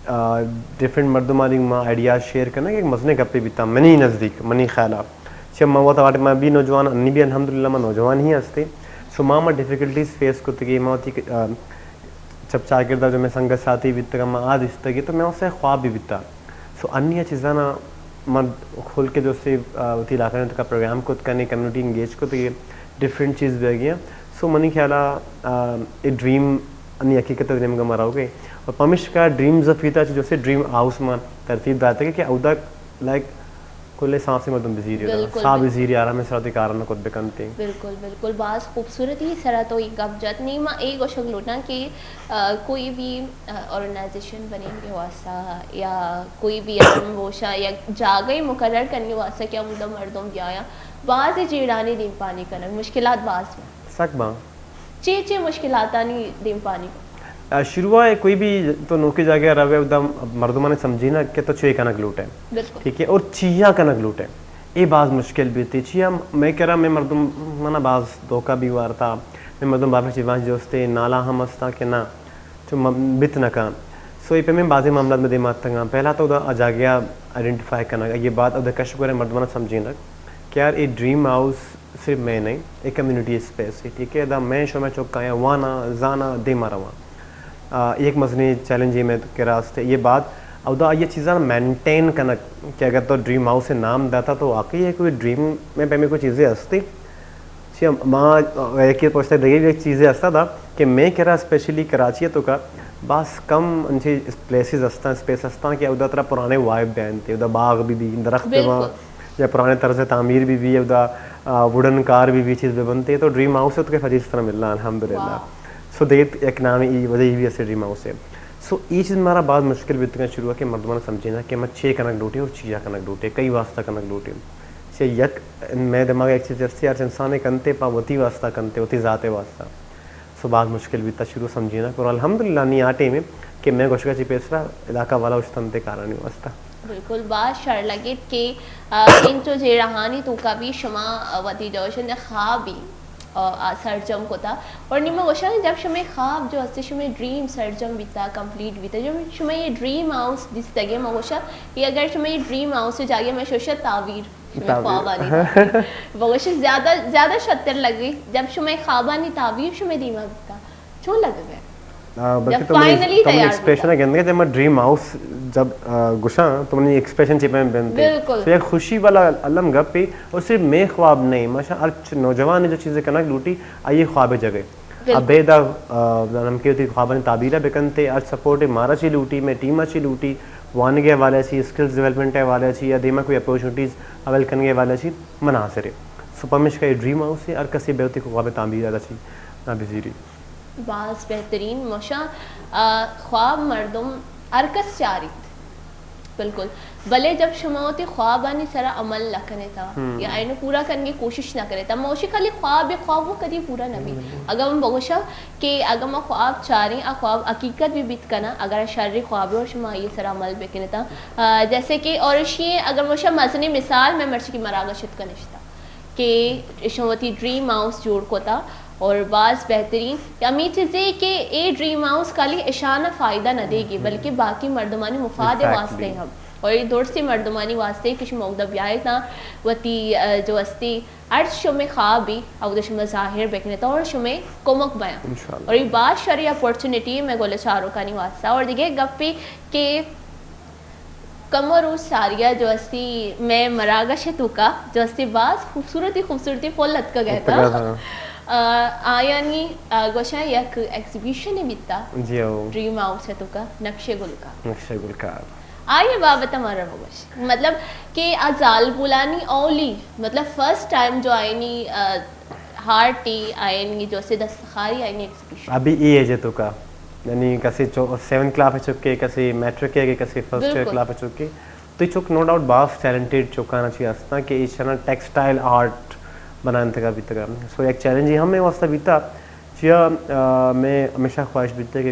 آ، ڈفرنٹ مردمانی ما آئیڈیاز شیئر کرنا کہ یک مزنے گپے بیتا منی نزدیک، منی خیالا۔ چہ ما وتا واٹ ما بھی نوجوان، انی بھی الحمدللہ ما نوجوان ہی ہستے۔ سو ما، ما ڈیفیکلٹیز فیس کتگی، ما وتی، آ، چپ چاگردا جو میں سنگت ساتھی بیتگا، ما آ دیستگی تو میں اسے خواب بھی بیتا۔ سو انی آ چیزانا من کھل کے جو سے، آ، وتی علاقہ نے تکا پروگرام کت کنے، کمیونٹی انگیج کت کے ڈفرنٹ چیز بیگی ہیں۔ سو منی خیالا، آ، اے ڈریم انی حقیقت نیمگا ما رہوگے۔ اور پمشکا ڈریمز آف یوتھ چی جو سے ڈریم ہاؤس ما ترتیب داتا کہ اودا لائک کل سانس مردم بزیری، بالکل، ساہ بالکل۔ بزیری، آرام سرا وتی کارا کت بکنتے۔ بالکل، بالکل، باز خوبصورتی سرا تو یہ گپ جت۔ نی ما اے گوشگ لوٹاں کہ، آ، کوئی بھی، آ، آرگنائزیشن بننے کے واسطہ یا کوئی بھی ادم گوشا یا جاگہ مقرر کرنے واسطہ کیا مدہ مردم بیایا، باز جیڑانی دیم پانی کنگ، مشکلات باز ہیں۔ سک باں۔ چے چے مشکلاتانی دیم پانی؟ آ، شروع ء کوئی بھی تو نوکیں جاگہ ء روے، اودا مردماں سمجھینا کہ تو چے کنگ لوٹ ئے۔ بالکل۔ ٹھیک ہے، اور چیا کنگ لوٹ ئے۔ اے باز مشکل بیتی۔ چیا میں کرا میں مردم منا باز دھوکہ بھی وارتا۔ میں مردم بابا چیزاں جوستے نالا ہم استا کہ نہ، چو م-، بت نہ کن۔ سو اے پہ میں بازیں معاملات میں دیما اتگاں۔ پہلا تو اودا آ جاگہ آئیڈینٹیفائی کنگ، یہ بات اودا کش کرے مردماں سمجھینگ کہ یار اے ڈریم ہاؤس صرف میں نہیں، اے کمیونٹی اسپیس ہے، ٹھیک ہے؟ ادا میں شمئے چک آیاں، واناں، زاناں، دیما رواں۔ آ، یک مزنیں چیلنج ہے میں کرا است ہے۔ یہ بات، اودا یہ چیزاں مینٹین کنگ کہ اگر تو ڈریم ہاؤس نام داتا تو واقعی ہے کوئی ڈریم میں پہ میں کوئی چیزیں ہستی۔ چی ما، آ، یکی پوچھتا دگہ یک چیزیں ہستا دا کہ میں کرا اسپیشلی کراچی ہے تو کا باز کم انچی پلیسز ہستاں، اسپیس ہستاں کہ اودا ترا پرانے وائب دینتے، اودا باغ بھی بھی، درخت بھی وہاں۔ بالکل۔ یا پرانے طرز تعمیر بھی بھی، اودا، آ، ووڈن کار بھی بھی چیز بہ بنتے، تو ڈریم ہاؤس ہے تو کہ فجی اس طرح ملنا، الحمدللہ۔ واہ۔ سو دیت یک نام ای وجہ ای بھی اسے ڈریم ہاؤس ہے۔ سو ای چیز مارا باز مشکل بیتگا شروع کہ مردمان سمجھینا کہ ما چے کنگ لوٹے اور چیا کنگ لوٹے، کئی واسطہ کنگ لوٹے۔ سے یک میں دماغ یک چیز ہستی ہر انسان کنتے پا وتی واسطہ کنتے، وتی ذات واسطہ۔ سو باز مشکل بیتا شروع سمجھینا، پر الحمدللہ نی آ ٹیم ہے کہ میں گوشگا چی پیسرا علاقہ والا اشتنتے کارانی واسطہ۔ بالکل، باز شر لگیت کہ، آ، انچو جیڑہانی توکا بھی شما، آ، وتی جوشن خواب بھی، آ، آ، سرجم کتا۔ اور نی ما گوشاں جب شمے خواب جو ہستے، شمے ڈریم سرجم بیتا، کمپلیٹ بیتا، جب شمے یہ ڈریم ہاؤس دیستگے، ما گوشاں کہ اگر شمے یہ ڈریم ہاؤس جاگے، میں شوشہ تعویر شمے تعبیر۔ خوابانی تعبیر۔ بگوش زیادہ، زیادہ شتر لگی۔ جب شمے خوابانی تعبیر شمے دیما بیتا، چون لگے؟ آ، بلکہ تو منی ایکسپریشن ءَ گندگے، جب من ڈریم ہاؤس جب، آ، گوشاں تو منی ایکسپریشن چے پیم بنتے؟ بالکل۔ تو یک خوشی والا الم گپ ہے، اور صرف میں خواب نہیں، ماشاء ہر چ-، نوجوان جو چیزیں کنگ لوٹی، آئی خواب جگہ۔ ابید آ، آ، ہم کہ وتی خوابانی تعبیر بکنتے، ہر سپورٹ مارا چی لوٹی، میں ٹیم چی لوٹی، وانگے حوالے چی، اسکلز ڈیولپمنٹ حوالے چی، یا دیما کوئی اپورچونیٹیز اویل کنگے حوالے چی، من حاضر ہے۔ سو پمیشکا یہ ڈریم ہاؤس ہے، ہر کسی بے وتی خواب تعبیر چی، آ، بزیری۔ باز بہترین، مشاں، آ، خواب مردم ہر کس چاریت۔ بالکل۔ بلے جب شما وتی خوابانی سرا عمل نہ کنیتا یا اینو پورا کنگے کوشش نہ کنیتا، موشی خالی خواب، خواب وہ کدی پورا نہ بیت۔ اگر من بگوشاں کہ اگر ما خواب چاریں، آ خواب حقیقت بھی بیت کنا، اگر شر خواب اور شما یہ سرا عمل بکنیتا، آ، جیسے کہ اور اشی اگر موشا مزنی مثال میں مرچی کی مراگش ات کنشتا۔ کہ ایشاں وتی ڈریم ہاؤس جوڑ کتا اور باز بہترین۔ ہمے چیزے کہ اے ڈریم ہاؤس خالی اشانا فائدہ نہ دیگی، بلکہ باقی مردمانی مفاد واسطے ہم۔ اور اے درستی مردمانی واسطے کہ شما اودا بیائے تا وتی، آ، جو استی ہر شمے خوابی اودا شما ظاہر بکنیتا اور شمے کمک بیاں۔ اور اے باز شری اپورچونیٹی میں گل چاروکانی واسطہ۔ اور دیگہ گپی کہ کمو روچ ساریا جو استی میں مراگش توکا جو استی باز خوبصورتی خوبصورتی پھل اتکگ ایتا۔ آ، آیانی، آ، گوشاں یک ایگزیبیشن بیتا۔ جی ہو۔ ڈریم ہاؤس توکا نقش گلکار۔ نقش گلکار۔ آئی بابت ہمارا بگوش۔ مطلب کہ آ زالبولانی اولی، مطلب فرسٹ ٹائم جو آئینی، آ، ہارٹی آئینی جو استی دستخاری آئینی ابھی اے ایج توکا، یعنی کسی سیونتھ کلاس چکے، کسی میٹرک کے، کسی فرسٹ ایئر کلاس چکے، تو یہ چک نو ڈاؤٹ باز ٹیلنٹڈ چکانا چی ہستا کہ ایشانا ٹیکسٹائل آرٹ بنائن تکا بیتگا۔ سو یک چیلنج ہم میں واسطہ بیتا، چیا، آ، میں ہمیشہ خواہش بیتا کہ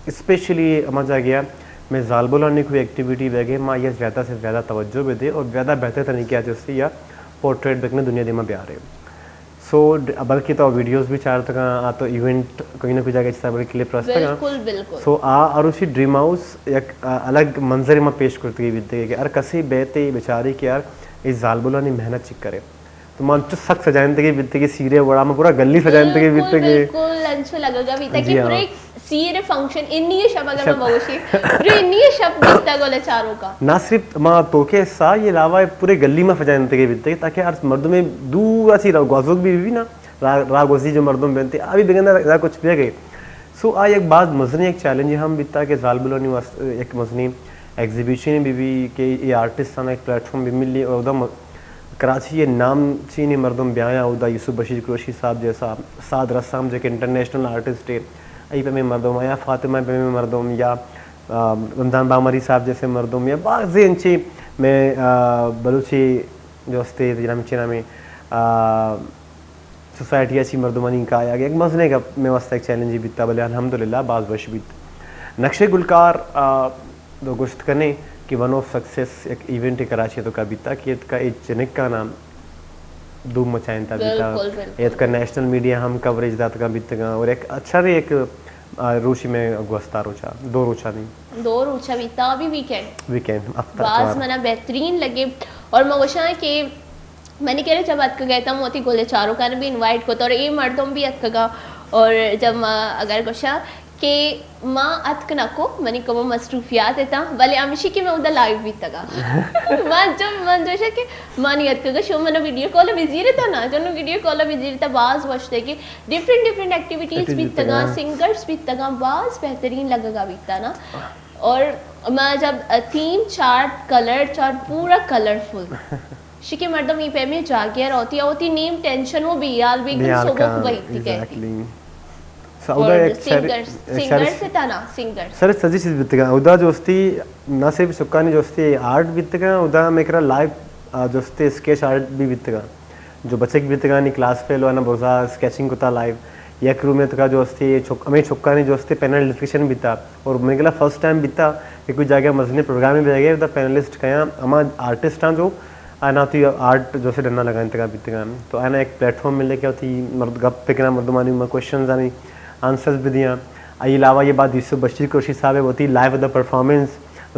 اسپیشلی ہما جا گیا میں زالبولانی کوئی ایکٹیویٹی بیگے ما یہ زیادہ سے زیادہ توجہ بہ دے اور زیادہ بہتر طریقے سے یا پورٹریٹ بکنے دنیا دیما بیارے۔ سو، ڈ-، بلکہ تو ویڈیوز بھی چارتگاں، آ تو ایونٹ کوئی نہ کوئی جاگہ چیزا بلکہ کلپ رستگاں۔ بالکل، بالکل۔ سو، آ عروسی ڈریم ہاؤس یک، آ، الگ منظر ما پیش کرتگی بیتگی کہ ہر کسی بیتے بچاری کہ یار، اے زالبولانی محنت چک کرے۔ تو ما انچو سک سجائنتگی بیتگی سیرے وڑا، ما پورا گلی سجائنتگی بیتگی۔ بالکل، انچو لگگا بیتا کہ پورے سیر فنکشن انی شپ اگر ما بگوشی، جو انی شپ بیتا گل چاروکا۔ نہ صرف ما توکے حصہ، یہ علاوہ پورے گلی ما سجائنتگی بیتگی تاکہ ہر مردم دور اسی گوازوک بھی بھی نا، را-، راہ گوزی جو مردم بنتے، ابھی بگندہ را کچھ بھی گئے۔ سو آ یک باز مزنی یک چیلنج ہم بیتا کہ زالبولانی واسطے یک مزنی ایگزیبیشن بھی بھی کہ یہ آرٹسٹ ہم ایک پلیٹ فارم بھی ملی اور ادھر کراچی ء نام چینی مردم بیایاں، اودا یوسف بشیر قریشی صاحب جیسا سعد رسام جو کہ انٹرنیشنل آرٹسٹ ہے، ای پہ میں مردم یا فاطمہ پہ میں مردم یا، آ، رمضان بامری صاحب جیسے مردم یا بعض انچی میں، آ، بلوچی جو استے جنام چینہ میں، آ، سوسائٹی اچی مردمانی کایا کہ یک مزنے گپ میں واسطہ ایک چیلنج بیتا، بلے الحمدللہ باز وش بیت۔ نقش گلکار، آ، تو گوشت کنے کہ ون آف سکسیس یک ایونٹ کراچی تو کا بیتا کہ اتکا اے جنکانا دھوم مچائینتا بیتا۔ بالکل، بالکل۔ اتکا نیشنل میڈیا ہم کوریج داتگا بیتگا اور ایک اچھا بھی ایک، آ، روچی میں گوستا روچا، دو روچا نہیں۔ دو روچا بیتا، ابھی ویکینڈ۔ ویکینڈ، ہفتہ باز اتوار۔ منا بہترین لگے اور میں گوشاں کہ منی کرے جب اتکگے تاں وتی گل چاروکاں بھی انوائٹ کت اور اے مردم بھی اتکگا اور جب ما اگر گوشاں کہ ما اتک نہ کو، منی کمو مصروفیات اتاں، بلے ہمیشی کہ میں اودا لائیو بیتگا۔ من جو، من جو کہ مانی اتکگا شو من ویڈیو کال بزیر تا نا، جو ویڈیو کال بزیر تا باز وشتے کہ ڈفرنٹ ڈفرنٹ ایکٹیویٹیز بیتگا، سنگرز بیتگا، باز بہترین لگگا بیتا نا۔ اور ما جب تین چارٹ، کلر چارٹ پورا کلرفل۔ شکے مردم ای پیمیں جاگہ ء روتی، آ وتی نیم ٹینشن و بیال بیگن سوبک بیتی کہتی۔ سو اودا اور ایک سنگر، سنگر سے تھا نا، سنگر۔ سر سجی چیز بیتگا۔ اودا جو استی، نہ صرف چکانی جو استی آرٹ بیتگا، اودا میں کرا لائیو، آ، جو استی اسکیچ آرٹ بھی بیتگا۔ جو بچک بیتگانی کلاس فیلو آنا بوزا اسکیچنگ کتا لائیو۔ یک روم تکا جو استی چک-، ہمیں چکانی جو استی پینل ڈسکشن بیتا۔ اور میں گلا فرسٹ ٹائم بیتا کہ کوئی جاگہ مزنی پروگرام بیگے، اودا پینلسٹ کیا ہما آرٹسٹ ہیں جو آنا تی آرٹ جو سے ڈنا لگائیں تکا بیتگان۔ تو آنا ایک پلیٹ فارم ملے کہ وتی مرد گپ پکنا مردمانی ما کوشچنز آنی آنسرز بھی دیاں۔ ای علاوہ یہ بعد یوسف بشیر قریشی صاحب ہے، وتی live the performance,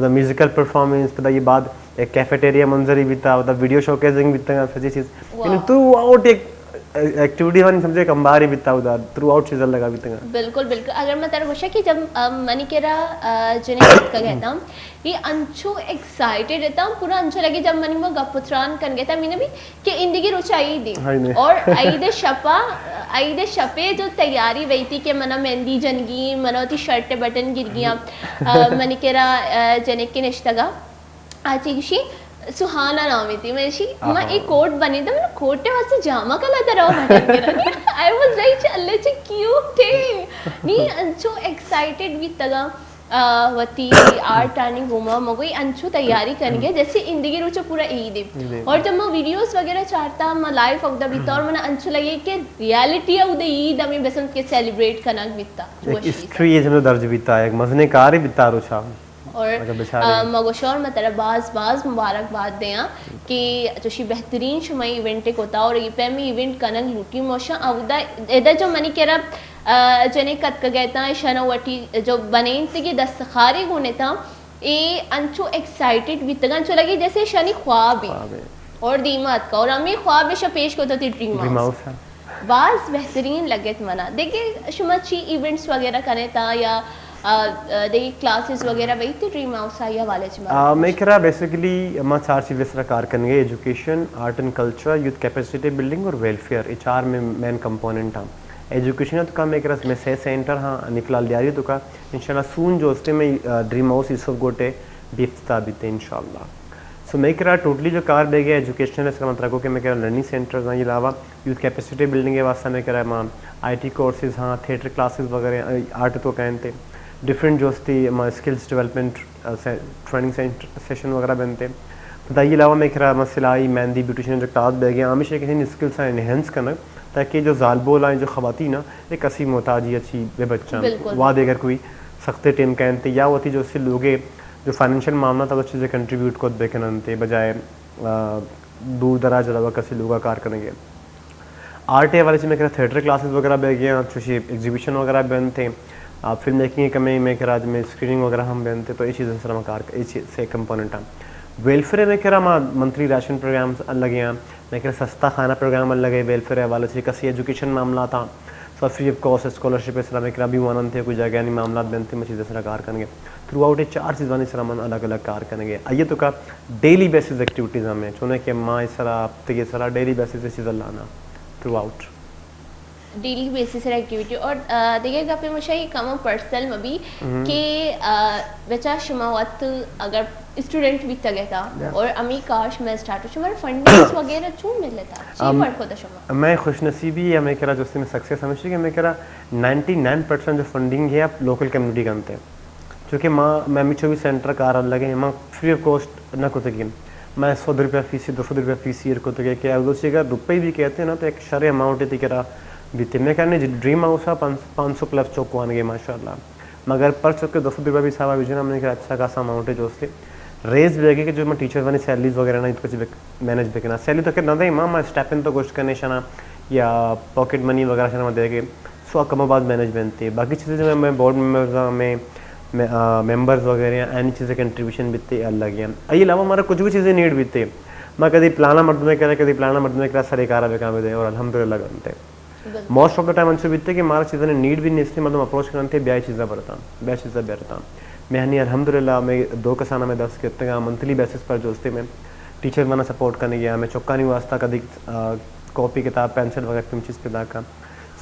the musical performance, پدا یہ بعد ایک کیفیٹیریا منظری بیتا، دا ویڈیو شوکیسنگ بیتا، سجی چیز۔ یعنی تھرو آؤٹ ایک ایکٹیویٹی ہم سمجھے کمباری بیتا ادا، تھرو آؤٹ چیزاں لگا بیتگا۔ بالکل، بالکل۔ اگر میں ترا گوشا کہ جب، ام، منی کرا، آ، جنک اتکگ اتاں، یہ انچو ایکسائٹڈ اتاں، پورا انچو لگے جب منی ما گپ و تران کنگ اتاں، مینہ بھی کہ اندگی روچا عید ہے۔ ہائی نے۔ اور عید شپا، عید شپے جو تیاری ویتی کہ منا مہندی جنگی، منا وتی شرٹ بٹن گرگیاں، آ، منی کرا، آ، جنک کے نشتگا۔ آ چی گشی، سہانا نامی تھی۔ من شی، ما آہا۔ ایک کوٹ بنی تھا، من کوٹ واسطے جامہ کلا درا بٹن کرا۔ I was like، اللہ چی کیوٹ ہے۔ نی انچو ایکسائٹڈ بیتگا، آ، وتی آرٹ آنی گوما مگوی انچو تیاری کنگے، جیسے اندگی روچ پورا عید ہے۔ عید ہے۔ اور جب ما ویڈیوز وغیرہ چارتا، ما لائیو اودا بیتا اور منا انچو لگے کہ ریالٹی ہے، اودے عید ہمیں بسنت کے سیلیبریٹ کنگ بیتا۔ ایک ہسٹری ہے جنو درج بیتا، ایک مزنے کاری بیتا روچا۔ اور، اگر بچارے۔ آ، ما گوشاں اور ما ترا باز، باز مبارکباد دیاں کہ چوشی بہترین شما ایونٹ کتا اور یہ پیمی ایونٹ کنگ لوٹی موشاں اودا، ادا جو منی کرا، آ، جنے کتکگ اتاں، شنا وٹی جو بنینتگی دستخاری گون اتاں، اے انچو ایکسائٹڈ بیتگاں، انچو لگی جیسے شانی خواب ہی۔ خواب ہے۔ اور دیما اتکا اور ہمیں خواب شا پیش کو تو تھی ڈریم ڈریم ہاؤس۔ ہاؤس ہے۔ باز بہترین لگت منا۔ دیکھے، شما چی ایونٹس وغیرہ کنے تا یا، آ، آ، دیکھے، کلاسز وغیرہ وہی تھی ڈریم ہاؤس آئی حوالے چ آ، میں کرا بیسیکلی ما چار چیزیں سرا کار کنگے، education, art and culture, youth capacity building اور ویلفیئر، یہ چار میں مین کمپوننٹ ہاں۔ ایجوکیشن تو کا میں کرا میں سے سینٹر ہاں، نکلال دیاری تو کا، انشاءاللہ سون جو اس میں، آ، ڈریم ہاؤس یوسف گوٹے بھی افتتاح بیتے انشاءاللہ۔ سو میں کرا ٹوٹلی جو کار بیگے ایجوکیشنل اس کا مطلب کو کہ میں کرا لرننگ سینٹرز ہیں، علاوہ یوتھ کیپیسٹی بلڈنگ کے واسطے میں کرا ما آئی ٹی کورسز ہاں، تھیٹر کلاسز وغیرہ، آرٹ تو کہنتے، ڈفرنٹ جو استی ما اسکلز ڈیولپمنٹ، آ، سے-، ٹریننگ سینٹر سیشن وغیرہ بنتے۔ پدا یہ علاوہ میں کرا ما سلائی، مہندی، بیوٹیشن جو کلاس بیگے، ہمیشہ کسی اسکلز ہیں انہینس کنگ، تاکہ جو زالبول ہیں، جو خواتین ہیں، ایک اسی محتاجی اچھی بے بچاں۔ بالکل۔ واد اگر کوئی سخت ٹیم کہنتے یا ہوتی جو اسی لوگے جو فائنینشل معاملہ تھا، وہ چیزیں کنٹریبیوٹ کو بکننتے بجائے، آ، دور دراز علاوہ کسی لوگا کار کنگے۔ آرٹ کے حوالے سے میں کرا تھیٹر کلاسز وغیرہ بیگے ہیں، چوشی ایگزیبیشن وغیرہ بنتے، آ، فلم میکنگ کے کمی میں کرا میں اسکریننگ وغیرہ ہم بنتے، تو یہ چیزیں سر ہم کار، یہ چیز سے کمپوننٹ ہیں۔ ویلفیئر میں کرا ما منتھلی راشن پروگرامز لگے ہیں، میں کرا سستا کھانا پروگرام لگے ویلفیئر حوالے سے، کسی ایجوکیشن معاملہ تھا، سو فری آف کاسٹ اسکالرشپ سرا میں کرا بھی وانن تھے، کوئی جگہ نہیں معاملات بنتے، میں چیزیں سرا کار کنگے۔ تھرو آؤٹ یہ چار چیزانی سرا من الگ الگ کار کنگے۔ آئیے تو کا ڈیلی بیسز ایکٹیویٹیز ہمیں، چونکہ کہ ما اس سرا ہفتے کے سرا ڈیلی بیسز سے چیز لانا تھرو آؤٹ۔ ڈیلی بیسس سر ایکٹیویٹی اور، آ، دیگہ گپے مشا یہ کم پرسنل مبی کہ، آ، بچا شما وقت اگر اسٹوڈنٹ بیتگ اتاں اور امی کار شما اسٹارٹ ہو، شما فنڈنگز وغیرہ چون ملتا؟ چی ورک ہوتا شما؟ میں خوش نصیبی ہے، میں کرا جو اس میں سکسیس ہمیشہ کہ میں کرا نائنٹی نائن پرسینٹ جو فنڈنگ ہے آپ لوکل کمیونٹی کنتے۔ چونکہ ما، میں ہمیں چوبیس سینٹر کار لگے ہیں، ما فری آف کاسٹ نہ کتگی۔ میں سو روپیہ فیس، دو سو روپیہ فیس ایر کتگے کہ اگر دوستی اگر روپے بھی کہتے ہیں نا تو ایک شرے اماؤنٹ تھی کرا بیتے۔ میں کہنے جی ڈریم ہاؤس ہے پانچ، پانچ سو پلس چوک وانگے ماشاءاللہ۔ مگر پر چوک کے دو سو روپیہ بھی صاحب بھی جو نا، میں نے کہا اچھا خاصا اماؤنٹ ہے جو اس کے ریز بھی ہے کہ جو میں ٹیچر وانی سیلریز وغیرہ نا اتکو چی مینج بکنا۔ سیلری تو کہ نہ دے ماں، میں اسٹیپن تو گوشت کرنے شنا یا پاکٹ منی وغیرہ شنا دے گے۔ سو کم و باز مینج بنتے۔ باقی چیزیں جو میں، میں بورڈ ممبرز ہاں، میں، میں، آ، ممبرز وغیرہ ہیں، اینی چیزیں کنٹریبیوشن بیتے اللہ گیا۔ ای علاوہ ہمارا کچھ بھی چیزیں نیڈ بیتے۔ میں کدی پلانا مردمے کرا، کدی پلانا مردمے کرا سرے کارا بکا بدے اور الحمدللہ گنتے۔ بالکل۔ موسٹ آف دا ٹائم انچو بیتے کہ ہمارا چیزیں نیڈ بھی نہیں اس لیے مردم اپروچ کرنتے، بیا چیزیں برتا، بیا چیزیں برتا۔ میں ہنی الحمدللہ میں دو کسانا میں درس کرتے گا منتھلی بیسس پر جو استے میں ٹیچر منا سپورٹ کرنے گیا، میں چکانی واسطہ کدی، آ، کاپی کتاب پینسل وغیرہ تم چیز پیدا کا۔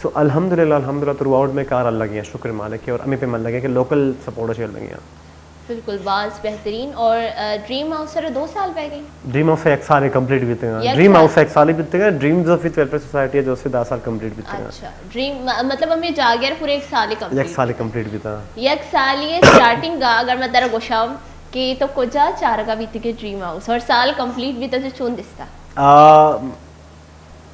سو الحمدللہ، الحمدللہ تھرو آؤٹ میں کار لگے ہیں، شکر مالک ہے، اور ہمیں پہ من لگے کہ لوکل سپورٹ اچھے لگے ہیں۔ بالکل، باز بہترین۔ اور، آ، ڈریم ہاؤس سر دو سال بہ گئے؟ ڈریم ہاؤس ایک سال کمپلیٹ بیتے ہیں۔ یک ڈریم سال؟ ہاؤس ایک سال ہی بیتے ہیں، dreams of youth welfare society ہے جو اس سے دس سال کمپلیٹ بیتے ہیں۔ اچھا، ڈریم م-، مطلب ہمیں جاگیر پورے ایک سال ہی کمپلیٹ؟ ایک سال ہی کمپلیٹ بیتا۔ یک سال یہ سٹارٹنگ کا اگر میں تیرا گوشاؤں کہ تو کجا چارگا بیتے کہ ڈریم ہاؤس اور سال کمپلیٹ بیتا جو چون دستا؟ آ،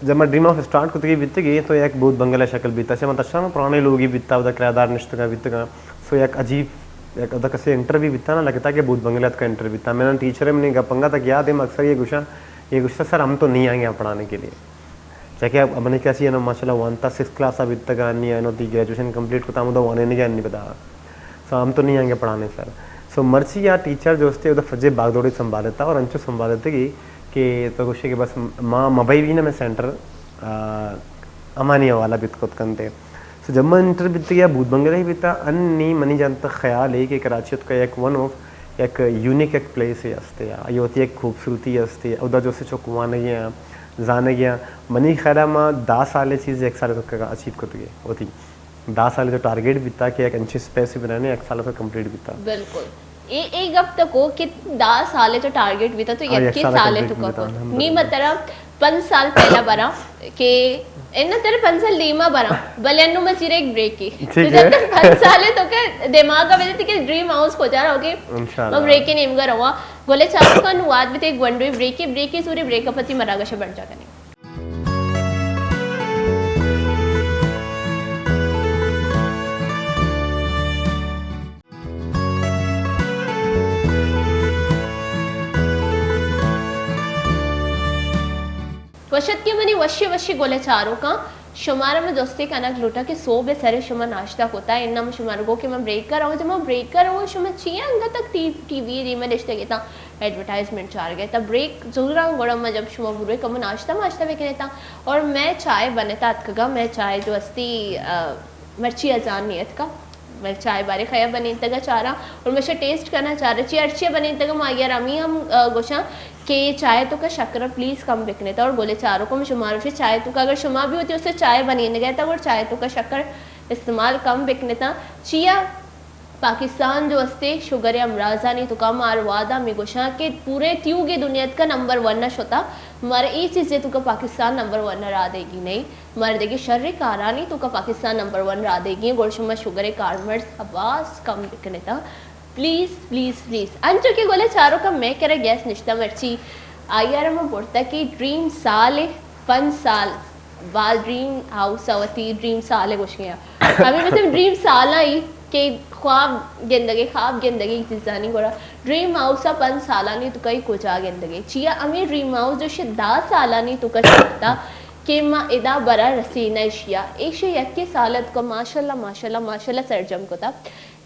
جب ما ڈریم ہاؤس اسٹارٹ کتگی بیتگی تو یک بھوت بنگلہ شکل بیتا، چہ ما تشنا پرانے لوگی بیتا، ادا کرایہ دار نشتگا بیتگا۔ سو یک عجیب، یک ادا کسے انٹرویو بیتا نا، لگتا کہ بھوت بنگلہ کا انٹرویو بیتا۔ میں نا ٹیچر، میں نے گپ انگا تک یاد ہے، میں اکثر یہ گوشاں، یہ گوشتا سر ہم تو نہیں آئیں گے پڑھانے کے لیے۔ چاکہ اب من کسی انو ماشاءاللہ وانتا سکس کلاس بیتگا، نی انو تی گریجویشن کمپلیٹ کتا، ہمودا وانے نہیں جانی بدا۔ سو ہم تو نہیں آئیں گے پڑھانے سر۔ سو مرچی یا ٹیچر جو استے ادا فجے باغ دوڑی سنبھالتا اور انچو سنبھالتے گی کہ تو گوشے کہ بس ماں مبئی بھی نا میں سینٹر، آ، ہمانی حوالہ بیت کت کنت۔ سو جب من انٹر بیتگ یا بوت بنگلہ ہی بیتا، انی منی جان تک خیال ہے کہ کراچی تو یک ون آف یک یونیک یک پلیس ہی ہستے، آئی ہوتی یک خوبصورتی ہستے، اودا جو سے چک وانگی ہیں، زانگی ہیں۔ منی خیال ما دہ سال چیز یک سال تو اچیو کتگے ہوتی۔ دہ سال تو ٹارگٹ بیتا کہ یک انچیں اسپیس بنانے، یک سال تو کمپلیٹ بیتا۔ بالکل۔ اے، اے گپ تو کو کہ دہ سال تو ٹارگٹ بیتا تو ہاں، یک یکے سال سال کمپلیٹ تو بیتا، کو۔ الحمدللہ۔ نی مترا پنچ سال پہلا برا کہ انہ تر پنچ سال دیما برا، بلے انو مسیر ایک بریک کی۔ ٹھیک تو ہے۔ جب تک پنچ سال تو کہ دماغ کا وجہ کہ ڈریم ہاؤس کو جا رہا ہو کہ انشاءاللہ۔ میں بریک کے نیمگا رہا۔ گولے چاروں کا نواد بھی تے گونڈوی بریک کی، بریک کی سوری بریک اپ تی مراگش بڑھ جا کریں۔ وش اتکے منی وشی وشی گل ء چاروکاں، شمارا من جستے کنگ لوٹاں کہ سہب ء سر ء شما ناشتہ کتا؟ اناں من شمارا گو کہ من بریک ء رواں، جب من بریک ء رواں شما چیا انگت تک ٹی، ٹی وی ء دیما نشتگ اتاں، ایڈورٹائزمنٹ چارگ ء اتاں؟ بریک زوراں گڑا من جب شما بروے کمو ناشتہ ماشتہ بکن اتاں۔ اور مئے چائے بنتا اتکگا، مئے چائے جو استی، آ، مرچی اذان نہیں اتکا۔ مئے چائے بارے خیا بنینتگا چاراں اور مشا ٹیسٹ کرنا چارا چی ہرچی بنینتگا ما یار امی ہم، آ، گوشاں کہ چائے تو کا شکر پلیز کم بکنیتا اور گولے چاروں کو شما روشے چائے تو کا اگر شما بھی ہوتی اسے چائے بنین گئے تا اور چائے تو کا شکر استعمال کم بکنیتا۔ چیا پاکستان جو استے شوگر امراضانی تو کا مار وادا می گوشاں کہ پورے تیوگے دنیا کا نمبر ون شتا، مارا ای چیزے تو کا پاکستان نمبر ون را دے گی نہیں۔ مردگی شر کارانی توکا پاکستان نمبر ون را دیگی، گڑ شما شوگر کارمرز باز کم بکنتا۔ Please, please, please. انچو کہ گولا چارو کا میں کرا گیس نشتا مرچی۔ آئی آر ما برتا کہ ڈریم سال، پنچ سال بعد ڈریم ہاؤس آ وتی ڈریم سال گوش گیا۔ ہمیں مطلب ڈریم سال آئی کہ خواب گندگے، خواب گندگے چیزانی گڑا۔ ڈریم ہاؤس آ پنچ سالانی تو کئی کجا گندگے؟ چیا ہمیں ڈریم ہاؤس جو شہ دہ سالانی تو کا چلتا۔ کہ ما ادا برا رسینہ اشیا۔ ایشی یکے سال اتکا ماشاءاللہ، ماشاءاللہ، ماشاءاللہ سرجم کتا۔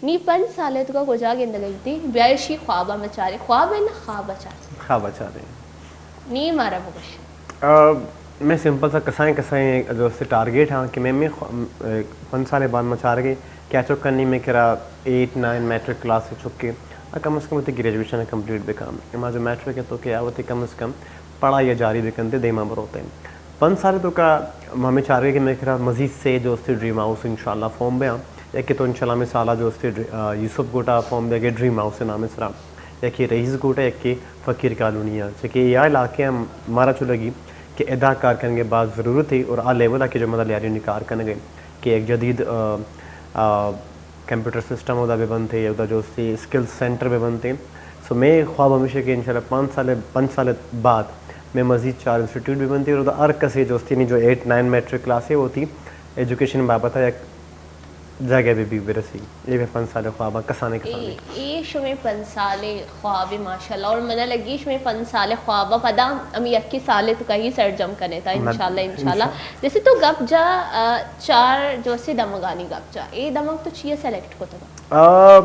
نی پنچ سال اتکا کجا گندگ ایتی؟ بیا ایشی خوابا مچارے۔ خواب ہے نا، خوابا چارے۔ خوابا چارے۔ نی مارا بگوش۔ آ، میں سمپل سا کسائیں، کسائیں جو سے ٹارگٹ ہاں کہ میں، میں خو-، اے، پنچ سال بعد مچارگے کیچ اپ کنی میں کرا ایٹ، نائن میٹرک کلاس چکے۔ آ، کم از کم وتی گریجویشن کمپلیٹ بکا۔ اما جو میٹرک ہے تو کہ آ وتی کم از کم پڑھائی جاری بکنتے دیما بروتے۔ پنچ سال تو کا ہمیں چارگے کہ میں کرا مزید سے جو استے ڈریم ہاؤس انشاءاللہ فارم بیاں۔ یکے تو انشاءاللہ ہمیں سالہ جو استے ڈری-، آ، یوسف گوٹا فارم بیاں کہ ڈریم ہاؤس نام سرا۔ یکے رئیس گوٹا، یکے فقیر کالونی ہے۔ چکہ یہ علاقے ہم مارا چو لگی کہ ادا کار کرنے کے بعد ضرورت ہے اور آ لیول آ کہ جو مدد لیاری نکار کرنے گئے کہ ایک جدید، آ، آ، کمپیوٹر سسٹم اودا بہ بنت ء اودا جو استے اسکل سینٹر بہ بنت ء۔ سو مئے خواب ہمیش کہ انشاءاللہ پنچ سال، پنچ سال بعد مئے مزید چار انسٹیٹیوٹ بہ بنت ء اور اودا ہر کسے جو استے یعنی جو ایٹ نائن میٹرک کلاس ہے ہوتی ایجوکیشن بابت یک جگہ بہ بی برسی۔ یہ مئے پنچ سال خواب کسانے کسانے۔ اے، اے شمے پنچ سال خواب ماشاءاللہ، اور منا لگی شمے پنچ سال خواب پدا ہم یکی سال تو کہیں سرجم کنے تا انشاءاللہ، انشاءاللہ۔ انشاءاللہ۔ جیسے تو گپ جا، آ، چار جو سے دمگانی گپ جا، اے دمگ تو چیئے سلیکٹ کتگا؟ آ،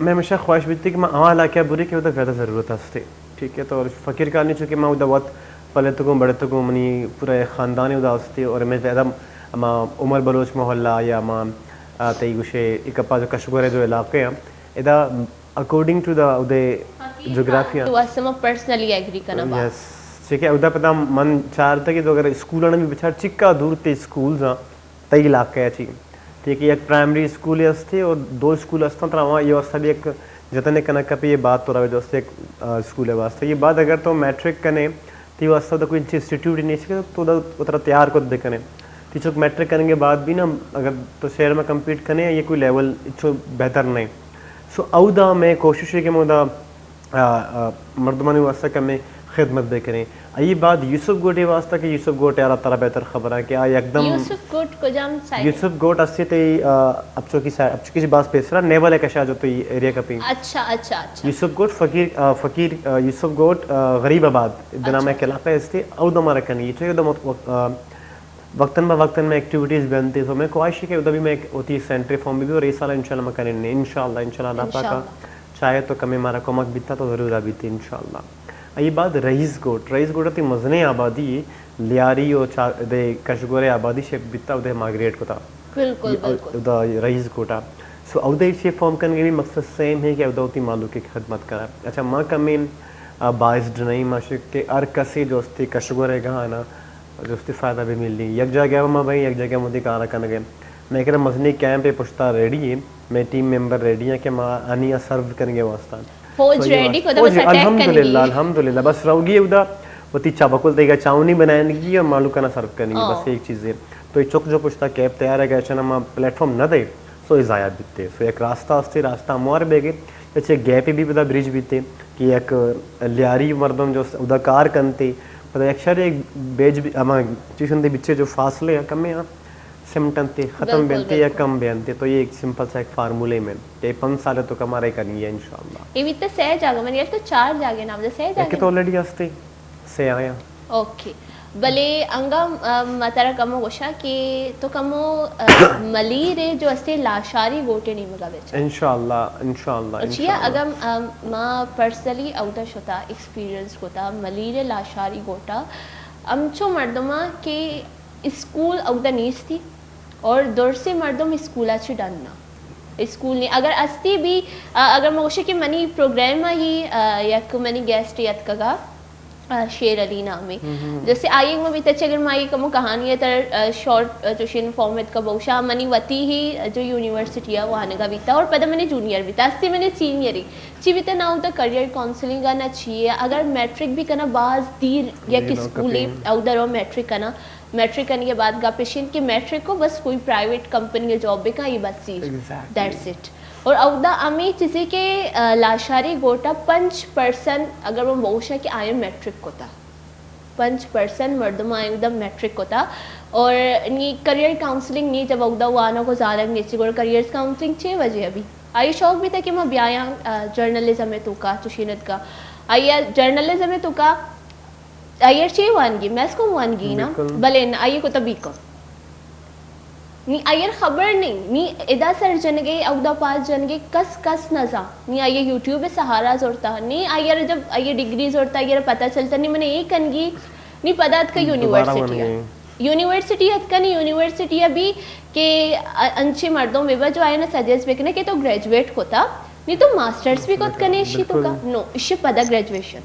میں ہمیشہ خواہش بیتی کہ میں ہما علاقہ بری کہ ادھر زیادہ ضرورت ہستے۔ ٹھیک ہے، تو فقیر کالونی چونکہ میں ادھر وقت پلے تو گوں بڑے تو گوں منی پورا خاندان ادھر ہستے اور میں زیادہ ہما عمر بلوچ محلہ یا ہما، آ، تئی گوشے ایک اپا جو کشگورے جو علاقے ہیں، ادا اکارڈنگ ٹو دا ادے جغرافیہ۔ تو اسے میں پرسنلی ایگری کناں با۔ یس، ٹھیک ہے، ادا پتا من چارتا کہ تو اگر اسکول آنا بھی بچار چکا دور تے اسکولز ہیں، تئی علاقہ ء چی۔ ٹھیک ہے، یک پرائمری اسکول ہستے اور دو اسکول ہستاں، ترا وہاں یہ واسطہ بھی ایک جتنے کنک کپی یہ بات تو روے جو استے ایک، آ، اسکول ہے واسطہ۔ یہ بات اگر تو میٹرک کنے، تی واسطہ تو کوئی انچی انسٹیٹیوٹ ہی نہیں سکے، تو دا اترا تیار کو دے کنے۔ تی چک میٹرک کرنے کے بعد بھی نا، اگر تو شہر میں کمپیٹ کنے، یہ کوئی لیول اچھو بہتر نہیں۔ سو اودا میں کوشش ہے کہ میں اودا آ، آ، مردمانی واسطہ کمیں خدمت بہ کریں۔ آئی بعد یوسف گوٹے واسطہ کہ یوسف گوٹے آرا ترا بہتر خبر ہے کہ آ یکدم یوسف گوٹ کجام سائیڈ؟ یوسف گوٹ اسے تے، آ، اپچوکی سائیڈ، اپچوکی جی باز پیسرا نیول ہے کشا جو تو یہ ایریا کپی۔ اچھا، اچھا، اچھا۔ یوسف گوٹ فقیر، آ، فقیر، آ، یوسف گوٹ، آ، غریب آباد دنا میں علاقہ استے، او دو مارا کنی، تو یہ دو مت-، آ، وقتاً بہ وقتاً میں ایکٹیویٹیز بنتی، تو میں خواہش ہے کہ ادھر بھی میں ایک ہوتی سینٹر فارم بھی، بھی اور یہ سال انشاءاللہ میں کرنے، انشاءاللہ، انشاءاللہ اللہ پاک انشاءاللہ۔ چاہے تو کمی مارا کمک بیتا تو ضرور آ بیتی انشاءاللہ۔ یہ بعد رئیس گوٹ، رئیس گوٹ تی مزنے آبادی ہے، لیاری و چا-، دے کشگورے آبادی شے بیتا، اودے مائگریٹ کتا۔ بالکل، بالکل۔ ادا رئیس کوٹا۔ سو اودے ایشی فارم کنگے بھی مقصد سیم ہے کہ ادا وتی مالوک کی خدمت کرا۔ اچھا، ما کمین، آ، باعث ڈنائی ما شک کہ ہر کسی جو استی کشگورے گہانا جو استی فائدہ بھی ملی۔ یک جاگہ ما بھئی، یک جاگہ مودی کارا کنگے۔ میں کرا مزنی کیمپ پشتا ریڈی ہے، میں ٹیم ممبر ریڈی ہیں کہ ما آنی سرو کنگے واسطہ۔ فوج ریڈی کو تو بس اٹیک کنگی۔ الحمدللہ، الحمدللہ۔ بس روگی اودا وتی چا بکل تیگا چاونی بنائنگی اور مالوکانا سرو کنگی، بس ایک چیز ہے۔ تو یہ چک جو پشتا کیپ تیار ہے کہ اچھا ما پلیٹ فارم نہ دے، سو یہ ضائع بیتے۔ سو ایک راستہ استے، راستہ ہموار بیگے، اچھے گیپ بھی بدا بریج بیتے کہ یک لیاری مردم جو اودا کار کنتے، پدا یک شر ایک بیج بھی، ہما چیز انتے بچے جو فاصلے ہیں کمے ہیں، سمٹنتے، ختم بنتے یا کم بنتے، تو یہ ایک سمپل سا ایک فارمولے میں، یہ پنچ سال تو کمارے کرنی ہے انشاءاللہ۔ اے بیتا سہ جاگہ، من یار تو چار جاگہ نام دے، سہ جاگہ۔ ایک تو آلریڈی ہستے، سہ آیا۔ اوکے۔ بلے انگا، آ، ما ترا کمو گوشا کہ تو کمو، آ، ملیر جو استے لاشاری گوٹے نیمگا بچا۔ انشاءاللہ، انشاءاللہ، اور چیا انشاءاللہ۔ اگم، آ، ما پرسنلی اودا شتا ایکسپیرینس کتا ملیر لاشاری گوٹا، ہمچو مردماں کہ اسکول اودا نیستی اور درسیں مردم اسکولا چہ ڈن نہ۔ اسکول نی اگر استی بھی، آ، اگر من گوشے کہ منی پروگرام ہی، آ، یک منی گیسٹ یتکگا، آ، شیر علی نامے۔ جیسے آئی ما بیتا چہ اگر ما یہ کمو کہانی ہے تر، آ، شارٹ، آ، چوشین فارمیٹ کا بوشا منی وتی ہی جو یونیورسٹی ہے وانگا بیتا اور پدا منی جونیئر بیتا، استی منی سینئر ہی۔ چی بیتا نا اودا کریئر کاؤنسلنگ نہ چی ہے۔ اگر میٹرک بھی کنا باز دیر یک اسکولی اودا رو میٹرک کنا۔ میٹرک کنگ ء بعد گپ اش انت کہ میٹرک کو بس کوئی پرائیویٹ کمپنی ء جاب بکن، یہ بس ہی۔ ایگزیکٹلی۔ That's it. اور اودا ہمیں چیزیں کہ، آ، لاشاری گوٹا پنچ پرسنٹ اگر من بوشاں کہ آئیں میٹرک کتا، پنچ پرسنٹ مردم آئیں اودا میٹرک کتا۔ اور نی کریئر کاؤنسلنگ نی جب اودا وانا کو زالگ نیسی گوڑ کریئر کاؤنسلنگ چھ بجے ابھی آئی شوق بھی تھا کہ میں بیایاں، آ، جرنلزم ء توکا چوشینت کا۔ آئی جرنلزم ء توکا آئیر چے وانگی؟ میس کم وانگی نا؟ بالکل۔ بلے نا، آئیے کتا بی کم۔ نی آئیر خبر نہیں، نی ادا سر جنگے، اودا پاس جنگے، کس کس نہ زان۔ نی آئیے یوٹیوب سہارا زورتا، نی آئیر جب آئیے ڈگری زورتا، آئیر پتہ چلتا، نی منے اے کنگی، نی پدا اتکا دوبارہ یونیورسٹی آ۔ ونگے۔ یونیورسٹی اتکا نی یونیورسٹی ابھی کہ ا-، انچے مردم بے جو آئینا سجیسٹ بکنے کہ تو گریجویٹ کتا، نی تو ماسٹرز بھی کت کنے اشی تو کا؟ بالکل۔ نو، اشی پدا گریجویشن۔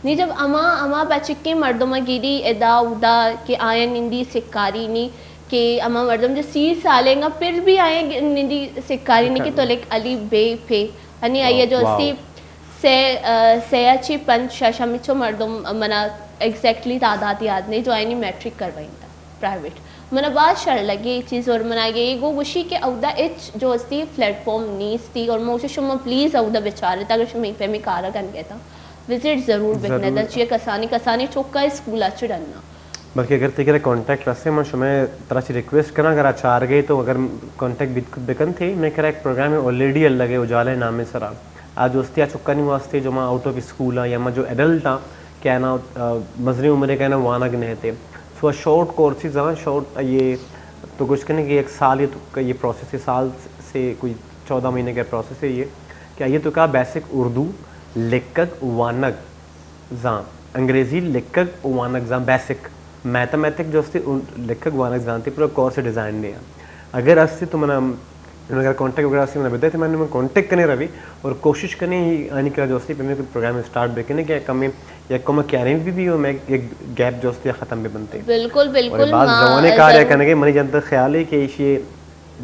نی جب ہما، ہما بچکیں مردم گیری ادا اودا کہ آیاں نندی سکاری نی کہ ہما مردم جو سی سالیں گا پھر بھی آیاں نندی سکاری نی کہ تو لکھ علی بے پھے۔ انی آئیے جو سی سے، آ، سے اچھی پنچ شش ہمیچو مردم منا ایگزیکٹلی تعداد یاد نہیں جو آئینی میٹرک کروائیں تا پرائیویٹ۔ منا باز شر لگی اے چیز اور منا یہ گو گوشی کہ اودا اچ جو استی پلیٹ فارم نیستی اور موشی شما پلیز اودا بچارے تا اگر شما پیمی کارا گن گئے تا۔ وزٹ ضرور بکنے دا، چیئے کسانی، کسانی چکا اسکول اچ ڈننا۔ بلکہ اگر تئی کرا کانٹیکٹ رسے، من شمئے طرف چی ریکویسٹ کراں، اگر آ چار گئے تو اگر کانٹیکٹ بکن تھے، میں کرا ایک پروگرام آلریڈی الگ ہے اجالے نامے سرا۔ آ جو استی آ چکانی واسطے جو ما آؤٹ آف اسکول آں یا ما جو ایڈلٹ آں کہ آنا، آ، مزنی عمرے کا نا وانگ نہیں تھے۔ سو آ شارٹ کورسز آں، شارٹ یہ تو کچھ کنے کہ ایک سال یہ تو یہ پروسیس ہے، سال سے کوئی چودہ مہینے کا پروسیس ہے یہ، کہ یہ تو کا بیسک اردو لکھگ وانگ زان، انگریزی لکھگ و وانگ زان، بیسک میتھمیٹک جو استی، لکھگ وانگ زانتی پورا کورس ڈیزائن نے۔ اگر استی تو منا، اگر کانٹیکٹ وغیرہ استی منا بدے تو من کانٹیکٹ کنے روی اور کوشش کنے ہی آنی کرا جو استی پہ میں کوئی پروگرام اسٹارٹ بکنے کہ کمی یا کم کیریں بھی بھی ہو میں ایک گیپ جو استی ختم بھی بنتے۔ بالکل، اور بالکل، بعض ما جوانے کار ضرور۔ کنگے منی جنت خیال ہے کہ یہ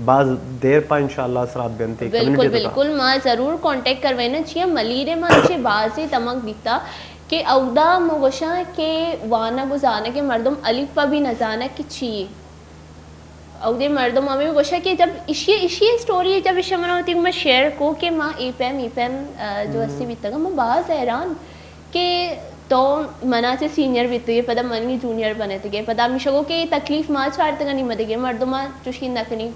باز دیر پا انشاءاللہ اثرات بنتے بالکل، کمیونٹی تو کا۔ بالکل، ما ضرور کانٹیکٹ کروینا۔ چیا ملیرے ما چے بازی تمک بیتا کہ اودا مگوشاں کہ وانگ و زانگ مردم الف پا بھی نزانگ کہ چی۔ اودے مردم ہمیں گوشا کہ جب اشی، اشی اسٹوری جب اشی منا ہوتی میں شیئر کو کہ ما اے پیم، اے پیم، آ، جو ہستی بیتگا، ما باز حیران کہ تو منا چہ سینئر بیتگے، پدا منی جونیئر بنتگے، پدا ہمیشہ گو کہ اے تکلیف ما چارتگا نی مدگے مردما چوشی نکنی۔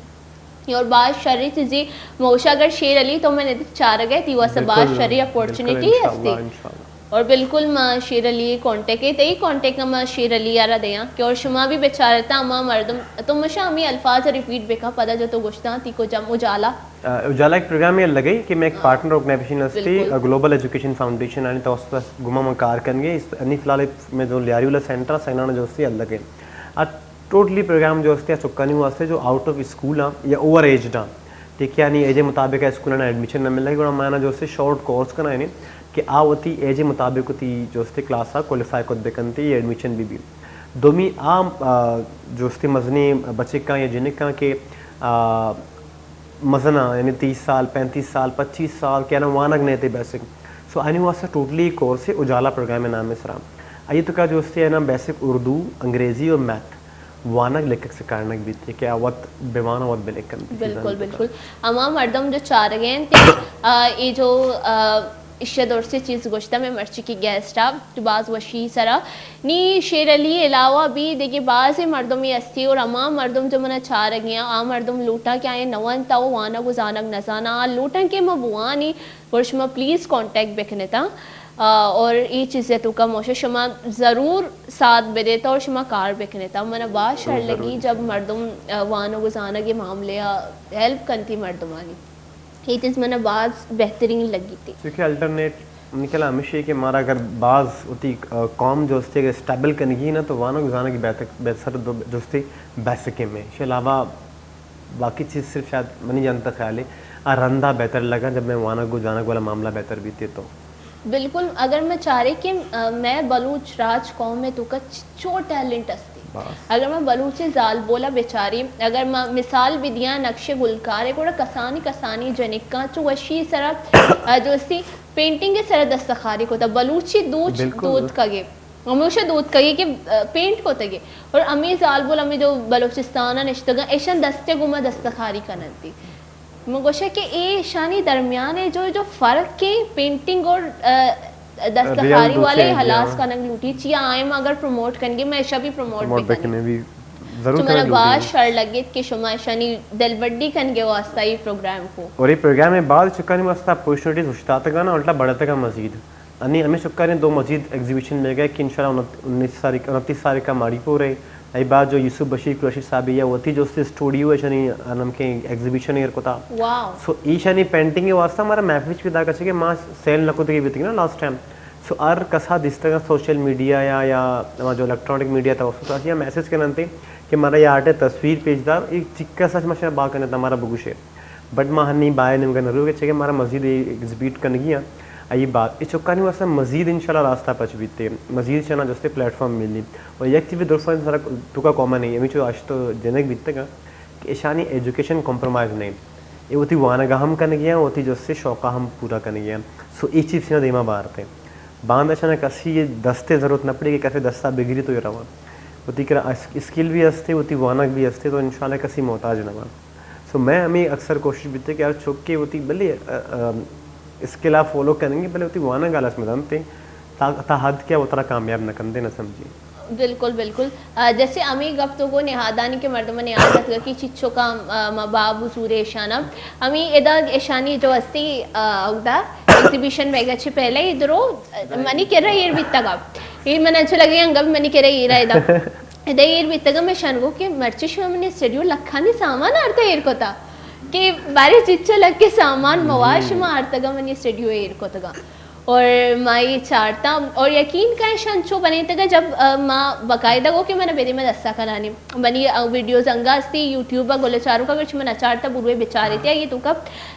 اور باز شری چیزی موشا اگر شیر علی تو میں چارگے تی واسطہ باز بالکل، شری بالکل، اپورچونیٹی انشاءاللہ، ہستی۔ انشاءاللہ۔ اور بالکل ما شیر علی کانٹیکٹ ہے، تئی کانٹیکٹ ما شیر علی آرا دیاں کہ اور شما بھی بچارتا ما مردم تو مشا ہمیں الفاظ ریپیٹ بکا پدا جو تو گشتاں تی کو جم اجالا۔ اجالا ایک پروگرام یے لگئی کہ مئے ایک پارٹنر آرگنائزیشن ہستی، گلوبل ایجوکیشن فاؤنڈیشن، آنی توسط گما من کار کنگے۔ انی فی الحال مئے جو لیاری والا سینٹر سینان جو ہستی الگ ہے۔ آ ٹوٹلی پروگرام جو ہستی آ چکانی واسطے جو آؤٹ آف اسکول آں یا اوور ایجڈ آں، ٹھیک ہے، یعنی ایج مطابق اسکول آنا ایڈمیشن نہ ملے، گڑا مانا جو ہستی شارٹ کورس کنا یعنی کہ آ وتی ایج مطابق وتی جو ہستی کلاس آ کوالیفائی کت بکنتی، ایڈمیشن بھی بھی۔ دومی آ، آ، جو ہستی مزنی بچکاں یا جنکاں کہ، آ، مزناں، یعنی تیس سال، پینتیس سال، پچیس سال کہ آناں وانگ نیتے بیسک۔ سو آنی واسطہ ٹوٹلی کورس ہے اجالا پروگرام نام سرا۔ آئی تو کا جو ہستی ہے نا بیسک اردو، انگریزی اور میتھ وانگ لکھگ سکھانگ بیت کہ آ وت بہ وان وت بہ لکھن۔ بالکل، بالکل۔ ہما مردم جو چارگیں تے، آ، اے جو، آ، اشیا درستی چیز گوشتہ مئے مرچی کی گیسٹ آ، جو باز وشی سرا نی شیر علی علاوہ بھی دیگہ بازیں مردمے ہستی اور ہما مردم جو منا چارگی آں، آ مردم لوٹاں کہ آئیں نہ ونتا و وانگ و زانگ نہ زاناں، آ لوٹاں کہ ما بوانی، گڑا شما پلیز کانٹیکٹ بکنتا، آ، اور اے چیزے توکا موشے شما ضرور ساتھ بدیتا اور شما کار بکنتا۔ منا باز شر لگی جب مردم، آ، وانگ و زانگ معاملے آ ہیلپ کنتی مردمانی۔ اے چیز منا باز بہترین لگیتی۔ چونکہ الٹرنیٹ نکلا ہمیشی کہ مارا اگر باز وتی، آ، قوم جو ہستی اگر اسٹیبل کنگی نا تو وانگ زانگ بہتر، بہتر جو ہستی بیسک میں۔ اس کے علاوہ باقی چیز صرف شاید منی جانتا خیال ہے، آ رندا بہتر لگا جب میں وانگ و زانگ والا معاملہ بہتر بیتی تو۔ بالکل، اگر میں چارے کہ، آ، میں بلوچ راج قوم میں تو کا چ-، چو ٹیلنٹ ہستی۔ اگر ما بلوچی زال بولا بچاری، اگر ما مثال بدیاں نقش گلکار ء گڑا کسانی کسانی جنکاں چو وشی سرا، آ، جو استی پینٹنگ ء سرا دستخاری کتا، بلوچی دوچ دود کگے، ہمیشہ دود کگے کہ، آ، پینٹ کتگے۔ اور ہمیں زال بول ہمیں جو بلوچستان ء نشتگاں، ایشان دست ء گوما دستخاری کننتی۔ من گوشاں کہ اے ایشانی درمیان ء جو، جو فرق ہے پینٹنگ اور، آ، دستکاری والے ہلاس کنگ لوٹی، چیا آئیں ما اگر پروموٹ کنگے، ما ایشا بھی پروموٹ بکنیں۔ تو منا باز شر لگیت کہ شما ایشانی دلبڈی کنگے واسطہ اے پروگرام کو۔ اور اے پروگرام میں بعد چکانی واسطہ اپورچونیٹیز اشتاتگا نا، الٹا بڑھتگا مزید۔ انی ہمیں چکانی دو مزید ایگزیبیشن مل گئے کہ انشاءاللہ انتیس تاریخ، انتیس تاریخ کا ماڑی پور ہے۔ اے بعد جو یوسف بشیر قریشی صاحب یا وتی جو اسٹوڈیو ہے، شنی نمکیں ایگزیبیشن ایر کتا۔ سو ایشانی پینٹنگ واسطہ ہمارا محفل بھی دا کچھ کہ ما سیل نہ کتگی بیتگی نا لاسٹ ٹائم۔ سو ہر کسا دیستگا سوشل میڈیا یا، یا ہما جو الیکٹرانک میڈیا توسط آتی یا میسج کننتے کہ مارا یہ آرٹ تصویر پیش دار، ایک چکا سچ مشا با کنت ہمارا بگوشے۔ بٹ ما ہنی بائے نیمگا نہ روگے، چہ کہ مارا مزید ایگزیبٹ کنگی آں۔ آئی بعد اے چکانی واسطہ مزید انشاءاللہ راستہ پچ بیتے، مزید شنا جستے پلیٹ فارم ملی۔ اور یک چیز درفان سارا توکا کامن ہے، ہمیں چو اشتو جنک بیتگا کہ اشانی ایجوکیشن کمپرومائز نہیں، اے وتی وانگا ہم کنگی آں، وتی جستے شوقا ہم پورا کنگی آں۔ سو اے چیز سینا دیما بارتے۔ باند اشانا کسی یہ دستے ضرورت نہ پڑی کہ کسی دستا بگری تو یہ رواں۔ وتی کرا اس-، اسکل بھی ہستے، وتی وانگ بھی ہستے، تو انشاءاللہ کسی محتاج نہ باں۔ سو میں ہمیں اکثر کوشش بیتے کہ ہر چکے وتی بلے، آ، آ، اسکل آ فالو کننگے، بلے وتی وانگ آلس مدنتے، تا، تا حد کہ وترا کامیاب نہ کنتے نہ سمجھی۔ بالکل، بالکل۔ آ، جیسے ہمیں گپ تو گو نہادانی کہ مردم نے یاد رکھگا کہ چچو کا، آ، ما باب حضور ایشانا۔ ہمیں ادا ایشانی جو ہستی، آ، اودا ایگزیبیشن بیگا چھ پہلے ادرو، آ، منی کرا ایر بیتگا۔ ایر من انچو لگے انگا منی کرا ایر ادا۔ ادا ایر بیتگا، میں شان گو کہ مرچی شما منی اسٹوڈیو لکھانی سامان آرتا ایر کتا۔ کہ بارے چچو لکھے سامان مواد شما آرتگا منی اسٹوڈیو ایر کتگا۔ اور ما یہ چارتا، اور یقین کا شان چو بنے تگا جب، آ، ما باقاعدہ گو کہ من بدے میں دستا کنانی۔ منی، آ، ویڈیوز انگا استی یوٹیوب آ گل چارو کا گرچ من اچارتا بروے بچارے تے یہ تو کا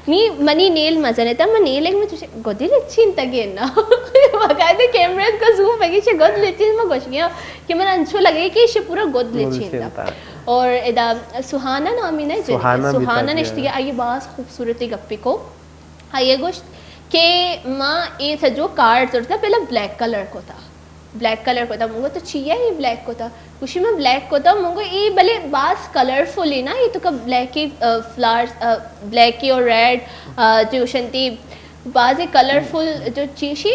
نی منی نیل مزن تا، من نیل ایک میں تو گدی لچین تگے نا۔ باقاعدہ کیمرہ کا زوم بگی چھ گد لچین، ما گوش گیا کہ من انچو لگے کہ یہ پورا گد لچین تا۔ اور ادا سہانا نامی نہ جن، سہانا نشتی، آئی باز خوبصورتی گپی کو۔ آئی گوشت کہ ما اے سجو کارڈ زرتا، پہلا بلیک کلر کو تا۔ بلیک کلر کتا، من گو تو چی ہے یہ بلیک کتا؟ گوشی من بلیک کتا، من گو اے بلے باز کلرفل ہے نا، یہ تو کا بلیک ہی، آ، فلاورز، آ، بلیک ہی اور ریڈ، آ، جو شنتی باز کلرفل جو چیشی،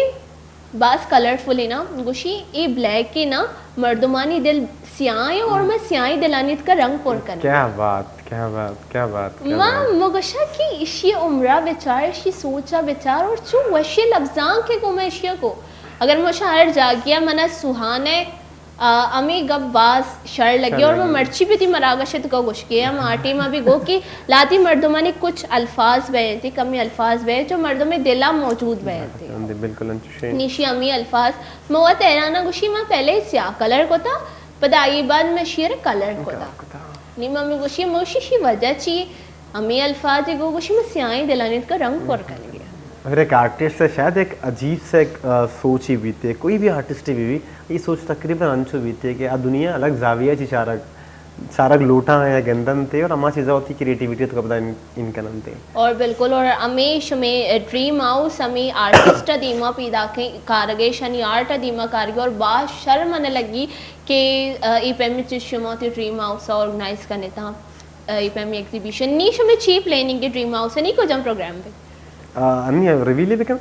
باز کلرفل ہے نا۔ گوشی اے بلیک ہے نا، مردمانی دل سیاہ ہے اور میں سیاہی دلانی کا رنگ پر کرنا۔ کیا بات، کیا بات، کیا بات، کیا ما بات۔ مگشا کہ اشی عمرہ بچار، اشی سوچا بچار اور چو وشی لبزاں کے گو میں اشیا کو۔ اگر مشا ہر جاگیا منا سہانے ہمیں گپ باز شر لگے اور میں مرچی بھی تھی مراگش تو گوشکے ہم آٹے ما بھی گو کہ لاتی مردمانی کچھ الفاظ بے تھی، کمی الفاظ بے جو مردم دلا موجود بے تھی۔ بالکل۔ نیشی ہمیں الفاظ، میں وہ تیرانا گوشی، میں پہلے سیاہ کلر کو تھا، پدا آئی بعد میں شیر کلر کو تھا۔ نی ممی گوشی، موشی شی وجہ چی؟ ہمیں الفاظ گو گوشی، میں سیاہیں دلانی کا رنگ پر کر گیا۔ اگر ایک آرٹسٹ سے شاید ایک عجیب سے ایک سوچ ہی بیتے، کوئی بھی آرٹسٹ ہی بھی، یہ سوچ تقریباً انچو بیتے کہ آ دنیا الگ زاویہ چی چارگ چارگ لوٹاں یا گندن تے اور ہما چیزا ہوتی کریٹیویٹی تو کبدا ان کنن تے۔ اور بالکل، اور ہمیں شمیں ڈریم ہاؤس ہمیں آرٹسٹ دیما پیدا کیں کارگے، شانی آرٹ دیما کارگے اور باز شرم نہ لگی کہ ای پیمی چیز شما تی ڈریم ہاؤس آرگنائز کنے تا، ای پیمی ایگزیبیشن نی شمیں چی پلاننگ ڈریم ہاؤس نی کو جم پروگرام پہ؟ انی ریویل بکن۔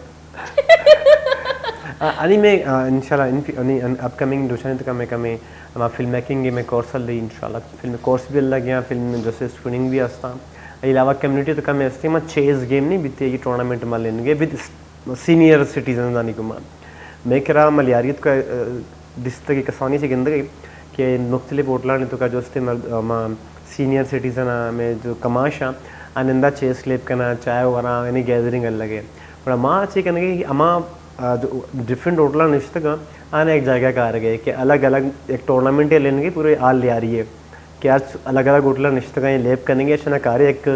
آ، انی میں، آ، انشاءاللہ ان فی-، انی ان-، اپ کمنگ دوشانی تو کمے کمے ہما فلم میکنگ میں کورس ہل دی انشاءاللہ۔ فلم کورس بھی اللہ گیا، فلم میں جیسے اسکریننگ بھی ہستا۔ علاوہ کمیونٹی تو کمے ہستے، ما چیز گیم نہیں بیتے، یہ ٹورنامنٹ ما لین گئے ود سینئر سٹیزن دانی گمان۔ میں کرا ملیاریت کا، آ، دستگی کسانی سے گندگی کہ مختلف ہوٹلانی تو کا جو استے مرد-، آ، ما سینئر سٹیزن آ، میں جو کماش آ، آ نندا چیز لیب کنا، چائے ورا، یعنی گیدرنگ الگ ہے۔ گڑا ما چے کنگے کہ ہما، آ، جو ڈفرنٹ ہوٹلاں نشتگاں، آنے ایک جاگہ کارگے کہ الگ الگ ایک ٹورنامنٹ لینگے پورے آل لیاری ہے کہ آج الگ الگ ہوٹلاں نشتگاں، یہ لیب کنگے، اشنا کارے ایک،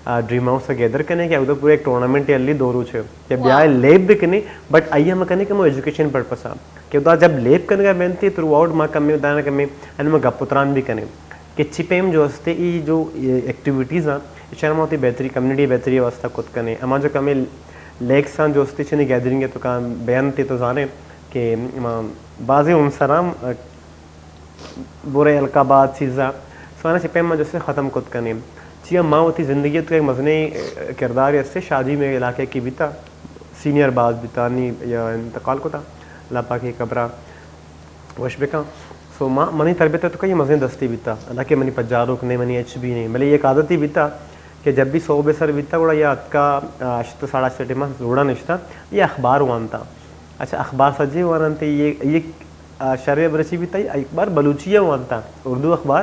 آ، ڈریم ہاؤس گیدر کنے کہ ادھر پورے ایک ٹورنامنٹ ہلی دو روچ ہے کہ بیا لیب بھی کنے، بٹ آئی ہم کنے کہ مو ایجوکیشن پرپس آ کہ ادا جب لیب کنگا بنتے تھرو آؤٹ ما کمے دانا کمے ان میں گپ و تران بھی کنے۔ کہ چی پیم جو استے ای جو ایکٹیویٹیز آں، ایشاں ما وتی بہتری، کمیونٹی بہتری واسطہ کت کنے۔ اما جو کمے لیکس آں جو استے چنی گیدرنگ تو کان بیان تے تو زانے کہ ما بازی عنصر آں، برے القابات چیزاں، سو آنا چی پیم ما جو استے ختم کت کنے۔ چیا ما وتی زندگی تو ایک مزنی کردار استے شادی میں علاقے کی بیتا، سینئر باز بیتا نی یا انتقال کتا، اللہ پاک کی قبرہ وش بکن۔ سو ما، منی تربیت تو کئی مزین دستی بیتا، حالانکہ منی پجاروک نہیں، منی ایچ بی نہیں، بلے ایک عادتی بیتا کہ جب بھی صوبے سر بیتا گڑا یا اتکا، آ، اشت ساڑھا اشت ٹیما روڑا نشتا، یہ اخبار وانتا۔ اچھا، اخبار سجے وانتے، یہ، یہ، آ، شرے برچی بیتا، یہ اخبار بلوچی وانتا، اردو اخبار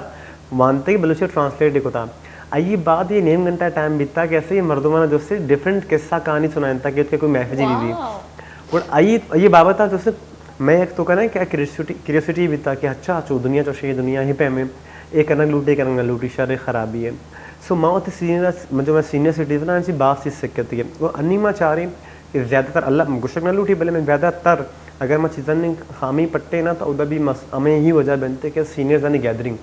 وانتے کہ بلوچی ٹرانسلیٹ کتا۔ آئی بعد یہ نیم گھنٹہ ٹائم بیتا کہ ایسے یہ مردمانہ جو سے ڈفرنٹ قصہ کہانی سنائنتا کہ اس کے کوئی محفظی بھی بھی۔ اور آئی، یہ بابت آ جو سے میں یک تو کنا کہ کریوسٹی، کریوسٹی بیتا کہ اچھا چو دنیا چوشی دنیا ہی پیمے، اے کنگ لوٹی، اے کنگ نہ لوٹی، شر خرابی ہے۔ سو ما وتی سینئر، جو میں سینئر سٹیزن آں چی باز چیز سکتی ہے۔ وہ انی ما چاریں کہ زیادہ تر اللہ گشک نہ لوٹی، بلے میں زیادہ تر اگر ما چیزاں نے خامی پٹے نا تو ادا بھی مس-، ہمیں ہی وجہ بنتے کہ سینئرز آنی گیدرنگ۔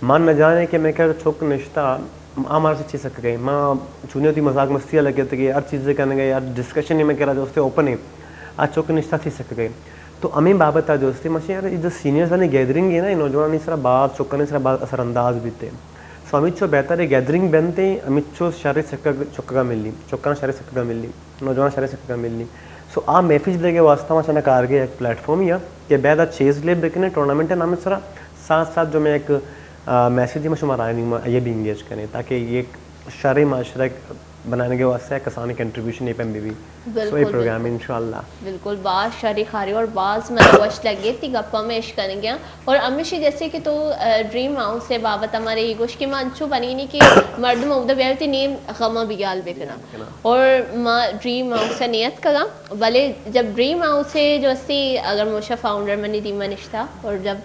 ما نہ جانے کہ میں کہ چک نشتا، آ مارا سے چی سکگے۔ ما چونی وتی مذاق مستی لگے تھے کہ ہر چیزے کنگے، ہر ڈسکشن میں کرا جو استے اوپن ہے۔ آ چک نشتا تھی سکگے۔ تو ہمیں بابت آ جو استے ماشی یار، یہ جو سینئرز آنی گیدرنگ ہے نا، یہ نوجوانانی سرا باز، چکانی سرا باز اثر انداز بیتے۔ سو ہمیں چو بہتر ہے گیدرنگ بنتے، ہمیں چو شر سکگ، چکگا ملی، چکان شر سکگا ملی۔ نوجوان شرے سکگا ملی۔ سو آ محفل دے کے واسطہ ما چنا کار گئے ایک پلیٹ فارم یا کہ بعد آ چیز لے بکنے ٹورنامنٹ نام سرا ساتھ ساتھ جو میں ایک، آ، میسج دی ما شما رائے نہیں ما یہ بھی انگیج کریں تاکہ یہ ایک شرے معاشرہ بنانے کے واسطہ ایک کسانی کنٹریبیوشن یہ پہ بھی۔ سو یہ بالکل، پروگرام بالکل۔ انشاءاللہ۔ بالکل، باز شری خاری اور باز من وش لگے تھی گپا میں اش کریں گے۔ اور ہمیشہ جیسے کہ تو، آ، ڈریم ہاؤس سے بابت ہمارے یہ گوش کہ ما انچو بنینی کہ مردم اودا بیاوتی نیم غما بیال بکنا۔ اور ما ڈریم ہاؤس ء نیت کگا، بلے جب ڈریم ہاؤس ء جو استی اگر موشا فاؤنڈر منی دیما نشتا اور جب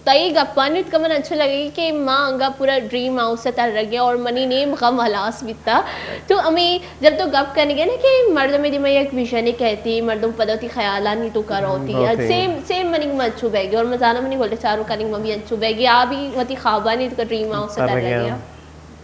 تئی گپانی اتکا من انچو لگی کہ ما انگا پورا ڈریم ہاؤس ء تر رگیا اور منی نیم غم ہلاس بیتا۔ تو ہمیں جب تو گپ کنگے نا کہ مردم دیما یک ویژن کہتی، مردم پدا تی خیالانی تو کروتی۔ سیم، سیم منی ما انچو بیگی اور مزانا منی گولڈ چارو کنگ ما بھی انچو بیگی، آ بھی وتی خوابانی اتکا ڈریم ہاؤس ء تر رگیا۔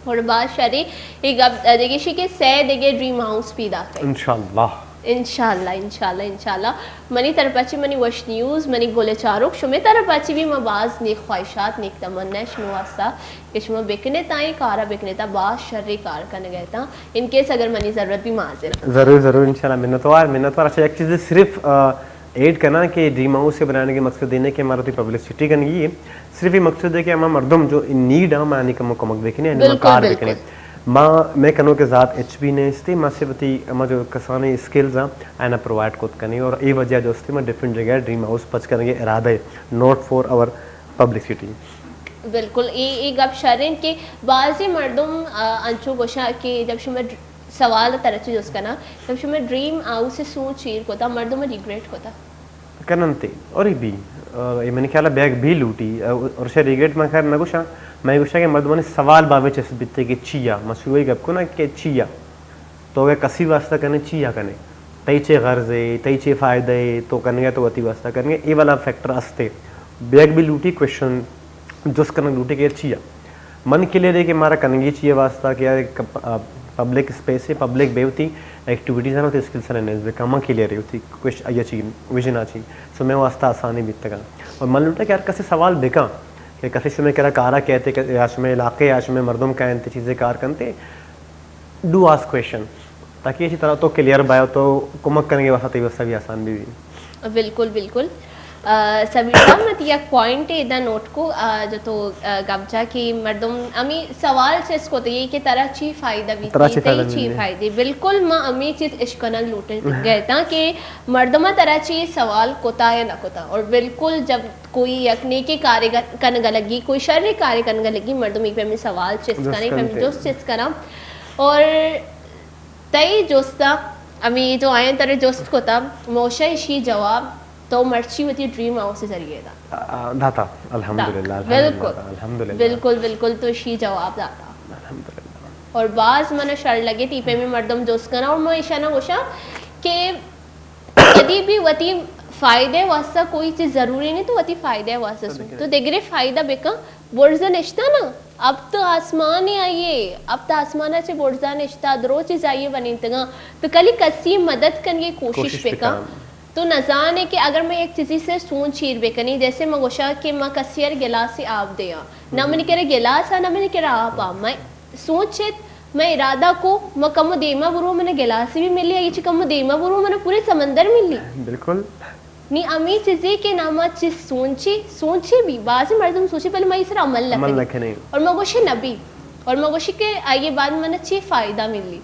اور باز شری، یہ گپ دیگه شی کہ سہ دیگه ڈریم ہاؤس پیدا کئی۔ انشاءاللہ۔ انشاءاللہ، انشاءاللہ، انشاءاللہ۔ منی طرف چی منی وش نیوز، منی گل چاروک، شمے طرف چی بھی ما باز نیک خواہشات، نیک تمنا شمے واسطہ کہ شما بکنے تا، یہ کارا بکنے تا، باز شری کار کنگے تا۔ ان کیس اگر منی ضرورت بھی ما حاضر۔ ضرور، ضرور، انشاءاللہ۔ منتوار، منتوار۔ اچھا، ایک چیز صرف، آ، ایڈ کناں کہ ڈریم ہاؤس ء بنانے کے مقصد دینے کہ ہمارا تی پبلسٹی کنگی ہے، صرف یہ مقصد ہے کہ ہما مردم جو ان نیڈ ہاں، ہمیں کم کمک بکنے، ہمیں کار بکنے۔ ما، مئے کنوکیں ذات ہچ بھی نیستی، ما صرف وتی ہما جو کسانیں اسکلز آں آیانا پرووائیڈ کت کنیں، اور اے وجہ جو استی ما ڈفرنٹ جگہ ڈریم ہاؤس پچ کنگے ارادہ اے، not for our publicity. بالکل، اے اے گپ شریں کہ بعضی مردم آ، انچو گوشاں کہ جب شما ڈ- سوال ترا چی جست کناں، جب شما ڈریم ہاؤس سوچ چیر کتا، مردم ریگریٹ کتا. کننتے، اور اے بی، آ، اے منی خیال ءَ بیگ بھی لوٹی، آ، اور شے ریگریٹ من خیر نہ گوشاں، میں گوشاں کہ مردمانی سوال بابے چست بیتے کہ چیا، من شروعی گپ کناں کہ چیا، تو اگر کسی واسطہ کنے چیا کنے، تئی چے غرض ہے، تئی چے فائدہ ہے، تو کنگے تو وتی واسطہ کنگے، اے والا فیکٹر استے. بیگ بھی لوٹی کوشچن جست کنگ لوٹی کہ چیا. من کلیئر ہے کہ مارا کنگی چیئے واسطہ کہ یار ایک پ-، آ، پبلک اسپیس ہے، پبلک بے وتی ایکٹیویٹیز ہیں، وتی اسکلز ہیں، انہینس بکا، من کلیئر ہے وتی کوشچن آئی چی، ویژن آ چی. سو میں واسطہ آسانی بیتگا. اور من لوٹا کہ ہر کسی سوال بکا کہ کسی شمے کرا کارا کہتے کہ یا شمے علاقے یا شمے مردم کہنتے چیزیں کار کنتے، ڈو آسک کوشچن، تاکہ اسی طرح تو کلیئر بایو تو کمک کنگے واسطہ تئی واسطہ بھی آسان بھی بی. بالکل، بالکل. آ، سمیر صاحب، من تئی یک پوائنٹ ادا نوٹ کو، آ، جو تو، آ، گپ جا کہ مردم ہمیں سوال چست کتگی کہ ترا چی فائدہ بیتی، ترا چی تئی فائدہ چی ملی؟ فائدے. بالکل، ما ہمیں چیز اشکنگ لوٹے گئے تھا کہ مردم ترا چی سوال کتا یا نہ کتا. اور بالکل جب کوئی یک نیکے کارے گ-، کنگ لگی، کوئی شرے کارے کنگ لگی، مردم ایک پہ ہمیں سوال چست درست کنے، ایک پہ ہمیں کنتے. جست چست کنا. اور تئی جستا، ہمیں جو آئیں ترے جست کتا، موشا اشی جواب تو مرچی وتی ڈریم ہاؤس ذریعے دا. آ، داتا، الحمدللہ، دا. الحمدللہ، بالکل. الحمدللہ. بالکل، بالکل، تو اشی جواب داتا. الحمدللہ. اور باز من شر لگے تئی پہ میں مردم جست کنا، اور میں ایشانا گوشا کہ کدی بھی وتی فائدے واسطہ کوئی چیز ضروری نہیں، تو وتی فائدے واسطہ سوچ. تو دگرے فائدہ بکن، برز نشتہ نا، اب تو آسمان ہی آئیے، اب تو آسمان چے برزا نشتہ، درو چیز آئیے بنینتگاں، تو کلی کسی مدد کنگے کوشش کوشش بکن. بکن. تو نزانے کہ اگر میں یک چیزی سے سوچ چیر بکنی، جیسے میں گوشا کہ میں کسی ار گلاسی آب دیاں، نہ منی کرے گلاس آ، نہ منی کرے آپ آ، میں سوچت، میں ارادہ کو، میں کمو دیما برو، من گلاسی بھی ملی، اگہ چی کمو دیما برو، من پورے سمندر ملی. بالکل. نی ہمیں چیزے کہ ناما چیز سوچی، سوچی بھی، بعضی مردم سوچی، بلے میں اس پر عمل نہ عمل کنی. نہ کنی. اور میں گوشی نبی. اور میں گوشی کہ آئیے بعد من چی فائدہ ملی.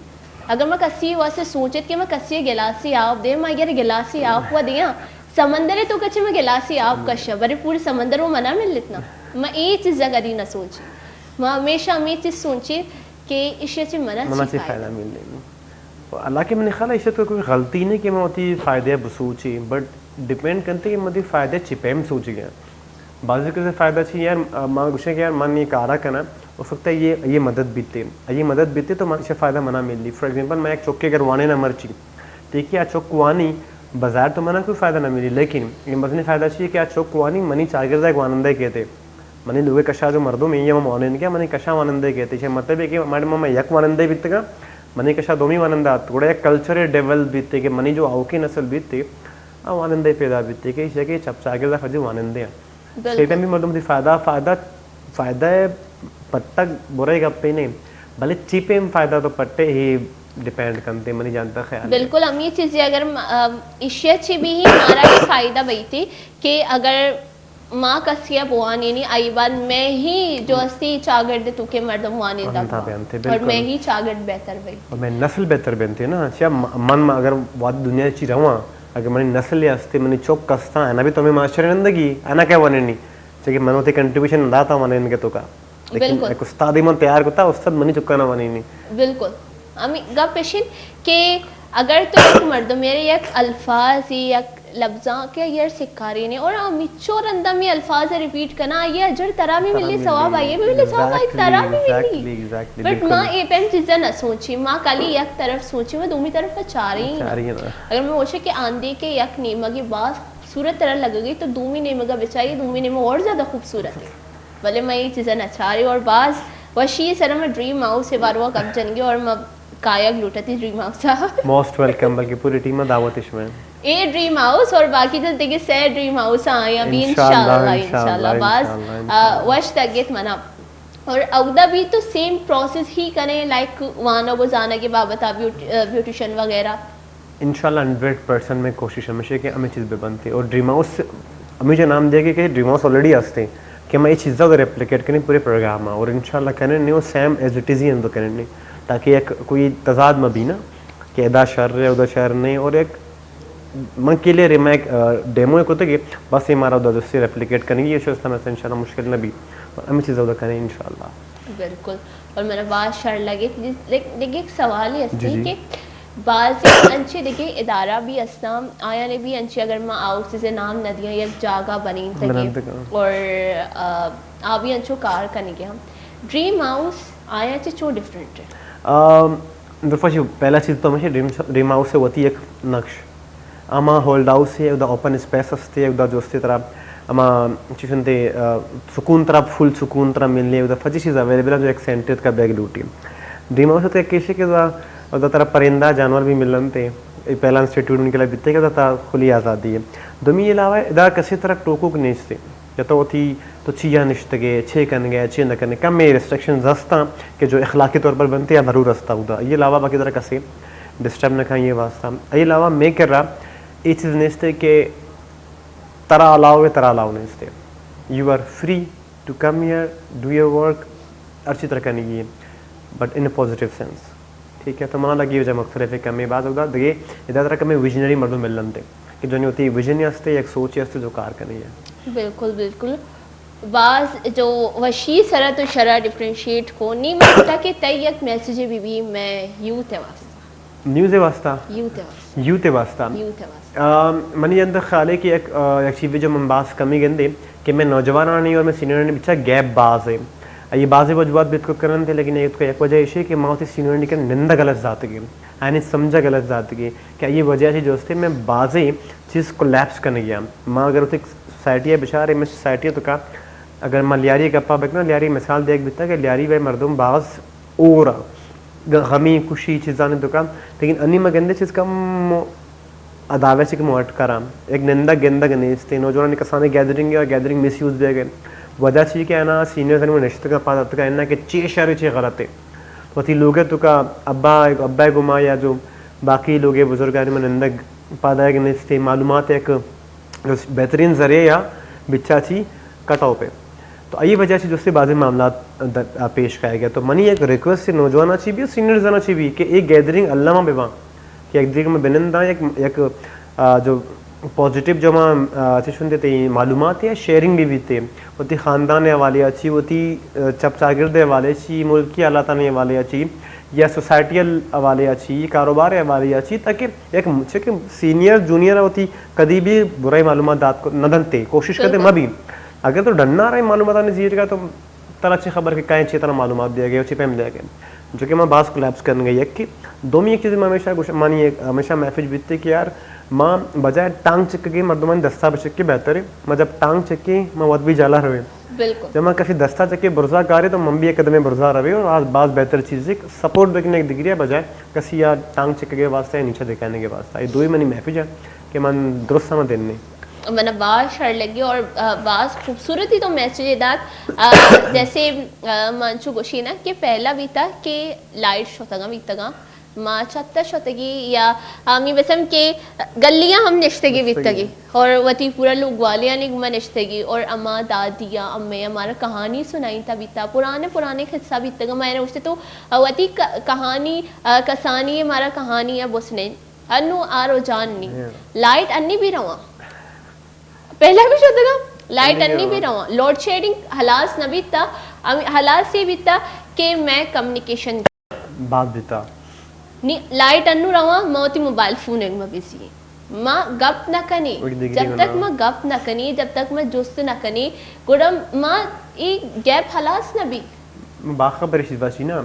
اگر میں کسی واسطے سوچت کہ میں کسی گلاسی آپ دے، میں اگر گلاسی آپ و دیاں، سمندر تو کچے میں گلاسی آپ کشا، بلے پوری سمندر وہ منا ملت نا. میں اے چیز کدی نہ سوچی. ما ہمیشہ ہمیں چیز سوچی کہ ایشی چی منا منا چی چی فائدہ. فائدہ ملی. حالانکہ منی خیال ہے ایشی تو کوئی غلطی نہیں کہ ما وتی فائدے بسوچی، بٹ ڈیپینڈ کنتے کہ ما وتی فائدے چی پیم سوچی گیا. بعضی کسے فائدہ چی یار، آ، ما گوشے کہ یار من یہ کارا کنا، ہو سکتا ہے یہ، یہ مدد بیتے، یہ مدد بیتے تو من ایشی فائدہ منا ملی. فار ایگزامپل، میں ایک چوکے اگر وانے نہ مرچی، ٹھیک ہے، آ چوک وانی، بظاہر تو منا کوئی فائدہ نہ ملی، لیکن یہ مزنی فائدہ چی ہے کہ آ چوک وانی منی چاگرد ایک وانندہ کہتے. منی لوگے کشا جو مردم ہیں، یہ ہم وانندے کیا، منی کشا وانندے کہتے. یہ مطلب ہے کہ ہمارے ماما یک وانندے بیتگا، منی کشا دومی وانندہ آت. گوڑا یک کلچر ڈیولپ بیتے کہ منی جو آؤکے نسل بیتے، آ وانندے پیدا بیتے کہ ایشی کہ چپ چاگرد خرجی وانندے ہیں. بالکل. سیٹم بھی مردم دی فائدہ، فائدہ، فائدہ پٹک برے گپے نہیں، بلے چی پیم فائدہ تو پٹے ہی ڈیپینڈ کنتے، منی جانتا خیال ہے. بالکل، ہم یہ چیزیں اگر م-، ام، ایشی چی بھی ہی ہمارا یہ فائدہ بیتی کہ اگر ما کسی ء بوانینی، آئی بعد میں ہی جو استی چاگرد تو کے مردم وانیندا وانیندا بوا. بیانتے، اور بالکل. میں ہی چاگرد بہتر بئی. اور میں نسل بہتر بنتے نا. اچھا، م-، من، من اگر واد دنیا چی رواں، اگر منی نسل یا استے، منی چوک کستاں، انا بھی تو ہمیں معاشرے نندگی، انا کیا وانینی؟ چاہے کہ من ہوتے کنٹریبیوشن داتا وانین کے تو کا. لیکن بالکل. ایک استاد ہی من تیار کرتا، استاد منی چکانا وانینی. بالکل. ہمیں گپ اشین کہ اگر تو یک مردم میرے یک الفاظ، یک لبزاں کہ یار سکاری نے اور ہمیں چو رندا میں الفاظ ریپیٹ کنا، یہ اجر ترا بھی ملی، ثواب آئیے بھی ملی، ثواب آئی ترا بھی ملی. ایگزیکٹلی، ایگزیکٹلی، بٹ بالکل. ما اے پیم چیزا نہ سوچی، ما کالی یک طرف سوچی، ما دومی طرف چاری ہی نہ. چاری ہی نہ. اگر میں ہوشے کہ آندے کے یک نیمگی باز صورت طرح لگے گئی تو دومی نیمگا بچاری، دومی نیمگ اور زیادہ خوبصورت ہے. بلے من اے چیزا نہ چاری اور باز وشی سر من ڈریم ہاؤس ء باروا گپ جنگی اور من کایگ لوٹتی ڈریم ہاؤس ء. موسٹ ویلکم، بلکہ پوری ٹیم ء دعوت اش میں. اے ڈریم ہاؤس اور باقی جو دیگه سہ ڈریم ہاؤس آئیں ابھی انشاءاللہ، انشاءاللہ، انشاءاللہ، انشاءاللہ، باز، انشاءاللہ، آ، انشاءاللہ. وش تگت منا. اور اودا بھی تو سیم پروسیس ہی کنے، لائک وانگ و زانگ بابت بیوٹ-، آ، بیوٹیشن وغیرہ. انشاءاللہ ہنڈریڈ پرسینٹ میں کوشش ہمیشہ کہ ہمیں چیز بہ بنتے اور ڈریم ہاؤس ہمیں جو نام دیا گیا کہ ڈریم ہاؤس آلریڈی ہستے کہ ہم یہ چیزا ریپلیکیٹ کریں پورے پروگرام میں اور انشاءاللہ کریں نہیں اور سیم ایز اٹ از ہی ہم تو کریں نہیں. تاکہ یک کوئی تضاد مہ بی نا کہ ادا شر ہے، ادا شر نہیں، اور یک من کلیئر ہے، میں ایک ڈیمو کتگ ہے، بس یہ مارا ادا جستی ریپلیکیٹ کنگی ہے، شو اسلام انشاءاللہ مشکل نہ بی، اور ہمیں چیز ادا کریں انشاءاللہ۔ بالکل۔ اور میرا باز شر لگے تھی، لیکن دیکھیے ایک سوال ہی جی، ہستی جی۔ کہ بعض انچے دیکھیے ادارہ بھی ہستا، آیا نے بھی انچے اگر ما ہاؤسز نام نہ دیاں، یک جاگہ بنین تگے بنین تگے۔ اور، آ، آ بھی انچو کار کنگے ہم۔ ڈریم ہاؤس آیا چے چو ڈیفرنٹ ہے؟ آم، درفا چی پہلا چیز تو ہمیشہ ڈریم، ڈریم ہاؤس ہے وتی ایک نقش۔ اما ہولڈ ہاؤس ہے، ادا اوپن اسپیس ہستے، ادا جو ہستے ترا اما چی شنتے، آ، سکون ترا، فل سکون ترا ملے، ادا فجی چیز اویلیبل ہے جو ایک سینٹر کا بیگ لوٹی۔ ڈریم ہاؤس تو ایک کیشے کہ ادا، ادا ترا پرندہ جانور بھی ملن تے، اے پہلا انسٹیٹیوٹ ان کے لیے بیتے کہ ادا ترا کھلی آزادی ہے۔ دومی علاوہ ادا کسی طرح ٹوکوک نیستے۔ یا تو وتی تو چیا نشتگے، چے کنگے، چے نہ کنگے، کمے ریسٹرکشنز ہستاں کہ جو اخلاقی طور پر بنتے یا ضرور ہستا ہوتا۔ یہ علاوہ باقی طرح کسے ڈسٹرب نہ کھائیں یہ واسطہ۔ یہ علاوہ میں کر رہا یہ چیز نیستے کہ ترا الاؤ ہے، ترا الاؤ نیستے۔ You are free to come here, do your work، ہر چی ترا کنگی ہے، but in a positive sense۔ ٹھیک ہے، تو منا لگی وجہ مختلف ہے، کمے باز ہوتا دگے ادا ترا کمے ویژنری مردم ملنتے کہ جو ہوتی ویژن ہستے، یک سوچ ہستے جو کار کنی ہے۔ بالکل، بالکل۔ باز جو وشی سرا تو شرا ڈفرینشیٹ کو نی، من گوشتا کہ تئی یک میسج بھی بھی میں یوتھ واسطہ۔ نیوز واسطہ؟ یوتھ واسطہ۔ یوتھ واسطہ۔ یوتھ واسطہ۔ آ، منی اندر خیال ہے کہ یک، آ، یک چیز جو من باز کمی گندے کہ میں نوجوانانی اور میں سینئرانی بچا گیپ باز ہے۔ یہ بازیں وجوہات بیت کو کرن تھے، لیکن ایک، یک وجہ ایشی کہ ما ہوتی سینئرانی کن نندگ غلط ذات گئے، یعنی سمجھا غلط ذات گئے کہ یہ وجہ سے جو ہستے میں بازیں چیز کولیپس کرنے گیا۔ ما اگر ہوتی سوسائٹی ہے بچارے، میں سوسائٹی تو کا اگر ما لیاری گپا بکنا، لیاری مثال دیکھ بیتا کہ لیاری وے مردم باز اور غمی خوشی چیزانی دکان، لیکن انی ما گندے چیز کم اداوے چک مو اٹکرا، یک نندگ گندگ نیست، نوجوانانی کسانیں گیدرنگ یا گیدرنگ مس یوز بیگ ء۔ وجہ چی کہ انا سینئرز انی نشتگا پاد اتکا انا کہ چے شر چے غلط ہے۔ وتی لوگ ء توکا ابا، ابا ء گما یا جو باقی لوگ ء بزرگانی من نندگ پاد آیگ نیست، معلومات یک بہترین ذریعہ یا بچا چی کٹ آف ہے۔ تو ای وجہ چی جستے بازیں معاملات در، آ، پیش کائے گئے۔ تو منی یک ریکویسٹ ہے نوجواناں چی بھی، سینئرز آناں چی بھی کہ اے گیدرنگ الما بباں کہ یک دیگر میں بننداں یک، یک، آ، جو پازیٹیو جو ما، آ، چی شنتے تے معلومات یا شیئرنگ بھی بیتے، وتی خاندان حوالے چی، وتی، آ، چپ چاگرد حوالے چی، ملکی حالاتانی حوالے چی یا سوسائٹیل حوالے چی، کاروبار حوالے چی، تاکہ یک چہ کہ سینئر جونیئر وتی کدی بھی برائی معلومات دات کو نہ دنتے، کوشش کرتے بالکل۔ مہ بھی۔ اگر تو ڈنا رہے معلومات آنے زیر کا تو ترا چی خبر کہ کہیں چی ترا معلومات دیا گئے، چی پیم دیا گئے۔ جو کہ ما باز کولیپس کرنے گئے یک کہ دومی ایک چیز میں ہمیشہ گوش-، مانی ایک ہمیشہ میسج بیتے کہ یار ما بجائے ٹانگ چکے مردمانی دستا بچکے بہتر ہے۔ ما جب ٹانگ چکے ما وت بھی جالا روے۔ بالکل۔ جب ما کسی دستا چکے برزا کارے تو من بھی ایک قدم برزا روے اور آج باز بہتر چیز ہے سپورٹ بکنے ایک ڈگری ہے بجائے کسی یا ٹانگ چکے واسطے یا نیچے دکھانے کے واسطے۔ یہ دو ہی منی میسج ہے کہ من درست سمجھ دینے۔ من باز شر لگی اور، آ، باز خوبصورتی تو میسج دات، آ، جیسے، آ، من چو گوشی نا کہ پہلا بیتا کہ لائٹ شتگا بیتگا، ما چھت شتگی یا ہمی بسم کہ گلیاں ہم نشتگی نشتگی۔ بیتگی اور وتی پورا لوگ والیانی گما نشتگی اور اما دادیا امے ہمارا کہانی سنائی تا بیتا، پرانے پرانے قصہ بیتگا۔ میں نے گوشتے تو وتی ک-، کہانی، آ، کسانی ہمارا کہانی ہے بسنے۔ انو آرو جان نی۔ ہاں۔ لائٹ انی بھی رواں۔ پہلا بھی شدگا، لائٹ انی بھی رواں۔ لوڈ شیڈنگ ہلاس نہ بیتا، ہم-، ہلاس یہ بیتا کہ میں کمیونیکیشن بات بیتا۔ نی لائٹ انو رواں، ما وتی موبائل فون ایک ما بزی۔ ما گپ نہ کنی۔ جب تک ما گپ نہ کنی، جب تک ما جست نہ کنی، گڑا ما ای گیپ ہلاس نہ بی۔ من باخبر چیز بچی نا،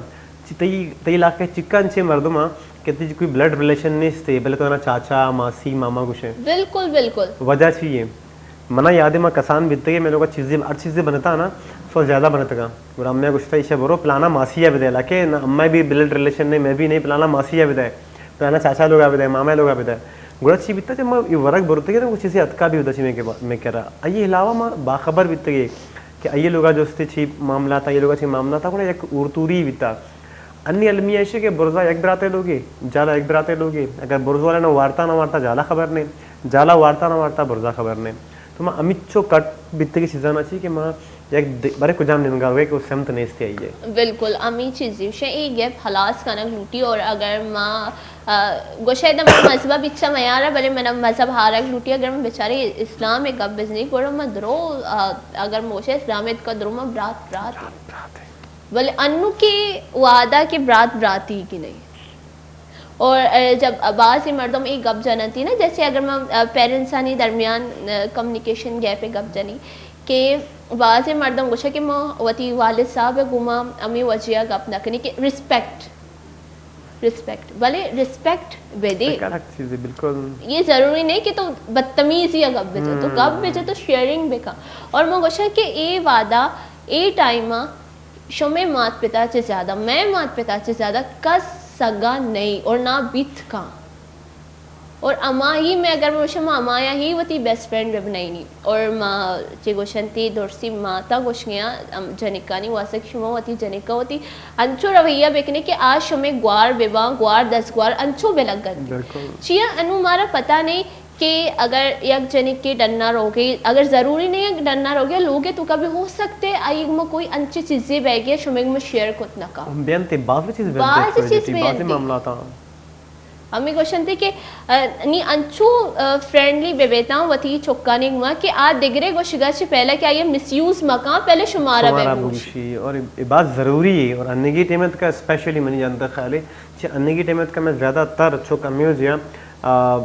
چی تئی، تئی علاقہ چکان چے مردم ہاں کہ تئی کوئی بلڈ ریلیشن نیست، بلے تو نا چاچا، ماسی، ماما گوشے۔ بالکل، بالکل۔ وجہ چی ہے؟ منا یاد ہے، ما کسان بیتے، میں لوگ چیزیں، ہر چیزیں بنتا نا، سو زیادہ بنتگا۔ گڑا میں گوشتا، ایشا برو پلانا ماسی ہے بدے، لکہ نا، اما بھی بلڈ ریلیشن نہیں، میں بھی نہیں، پلانا ماسی ہے بدے، پلانا چاچا لوگ آ بدے، ماما لوگ آ بدے۔ گڑا چی بیتا کہ ما یہ ورگ برتے کہ وہ چیزیں اتکا بھی ہوتا چی میں کے با-، میں کرا۔ یہ علاوہ ما باخبر بیتے کہ آئی لوگا جو استے چی معاملات، آئی لوگا چی معاملات، گڑا یک اورتوری بیتا۔ انی المی ایشی کہ برزا یک براتے لوگے، جالا یک براتے لوگے، اگر برزو والا نہ وارتا نہ وارتا جالا خبر نہیں، جالا وارتا نہ وارتا برزا خبر نہیں۔ تو ما امیچو کٹ بیتے کی چیزاں نہ چی کہ ما یک د-، برے کجام نیمگا روئے کہ وہ سمت نیستی آئی ہے۔ بالکل، ہمیں چیزی شے، اے گپ خلاص کنگ لوٹی۔ اور اگر ما، آ، گوشے دم مذہب بچا میارا، بلے من مذہب ہارگ لوٹی۔ اگر من بیچارے اسلام گپ بزنی گوڑا ما درو، آ، اگر موشے اسلام کا درو ما برات برات۔ برات، برات ہے۔ بلے انو کے وعدہ کے برات براتی کی نہیں۔ اور، آ، جب بعض مردم اے گپ جننتی نا، جیسے اگر ما، آ، پیرنٹسانی درمیان، آ، کمیونیکیشن گیپ گپ جنی کہ بعض مردم گوشے کہ ما وتی والد صاحب گوما ہمیں وجہ گپ نہ کنی کہ ریسپیکٹ، ریسپیکٹ، بلے ریسپیکٹ بدے۔ ایک الگ چیز ہے، بالکل۔ یہ ضروری نہیں کہ تو بدتمیزی گپ بجے، تو گپ بجے تو شیئرنگ بکا۔ اور ما گوشے کہ اے وعدہ، اے ٹائم شمے مات پتا چہ زیادہ، مئے مات پتا چہ زیادہ کس سگا نہیں اور نہ بیت کاں۔ اور ہمائی میں اگر من شما ہمایا ہی وتی بیسٹ فرینڈ بہ بنائینی۔ اور ما چہ گوشنتی درسی ماتا گوشگیاں، ام، جنکانی واسطہ کہ شما وتی جنکا وتی انچو رویہ بکنے کہ آ شمے گوار بباں، گوار دست گوار انچو بلگن۔ بالکل۔ چیا انو مارا پتا نہیں کہ اگر یک جنکے ڈنا روگے، اگر ضروری نہیں ہے ڈنا روگے، لوگے تو کبھی ہو سکتے، آئی ما کوئی انچی چیزیں بیگے شمے میں شیئر کت نہ کا۔ ہم بیان تے بعض چیز بعض بیان تے چیز بعض بیان تے۔ معاملات ہاں۔ ہمیں گوشنتے کہ، آ، نی انچو، آ، فرینڈلی بہ بیتاں وتی چکانی گما کہ آ دگرے گوشگا چہ پہلا کہ آئی مس یوز مکاں، پہلے شمارا شمارا بہ بگوشی۔ بگوشی۔ اور یہ بات ضروری ہے، اور انگی ٹائم تک اسپیشلی منی جانتا خیال ہے، چہ انگی ٹائم تک میں زیادہ تر چک امیو جیاں، آ،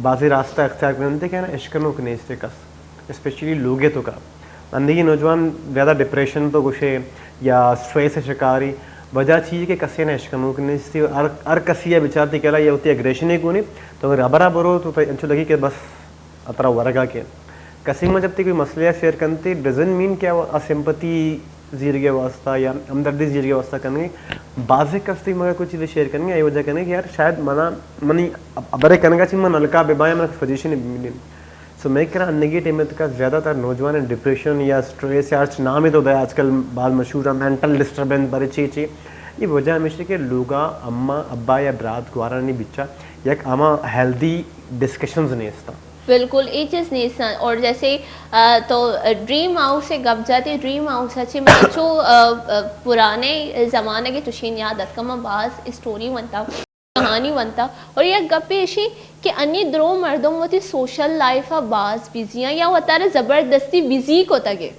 بازی راستہ اختیار کننتے کہ نا اشکنوک نیستے کس، اسپیشلی لوگے تو کا۔ اندگی نوجوان زیادہ ڈپریشن تو گوشے یا اسٹریس شکاری، وجہ چی کہ کسے نہ اشکنوک نیستی، ہر، ہر کسی یا بچارتی کہ یا ہوتی اگریشن ہی کونی، تو اگر ابرا برو تو انچو لگی کہ بس اترا ورگا کے۔ کسی ما جب تی کوئی مسئلہ شیئر کنتے، ڈزنٹ مین کہ آ سمپتی زیرگے واسطہ یا ہمدردی زیرگے واسطہ کنگے۔ بازے کس تی مگا کوئی چیز شیئر کنگے، اے وجہ کنگے کہ یار شاید منا، منی ابرے کنگا چی من ہلکا بہ بایا، من پوزیشن ملین۔ سو میں کرا انگی ٹائم تکا زیادہ تر نوجوان ڈپریشن یا اسٹریس یا ہرچ نامے تو دے آج کل باز مشہور ہے، مینٹل ڈسٹربنس برے چی چی۔ یہ وجہ ہمیشہ کہ لوگا اما ابا یا برات گوارانی بچا یک اما ہیلدی ڈسکشنز نیستا۔ بالکل، اے چیز نیست۔ اور جیسے، آ، تو ڈریم ہاؤس سے گپ جاتے، ڈریم ہاؤس اچھے مطلب چو، آ، آ، پرانے زمانے کے چشین یاد اتکا، من باز اسٹوری ونتا، کہانی ونتا۔ اور یک گپے اشی کہ انی درو مردم وتی سوشل لائف باز بزی ہیں یا وتارا زبردستی بزی کو تگے۔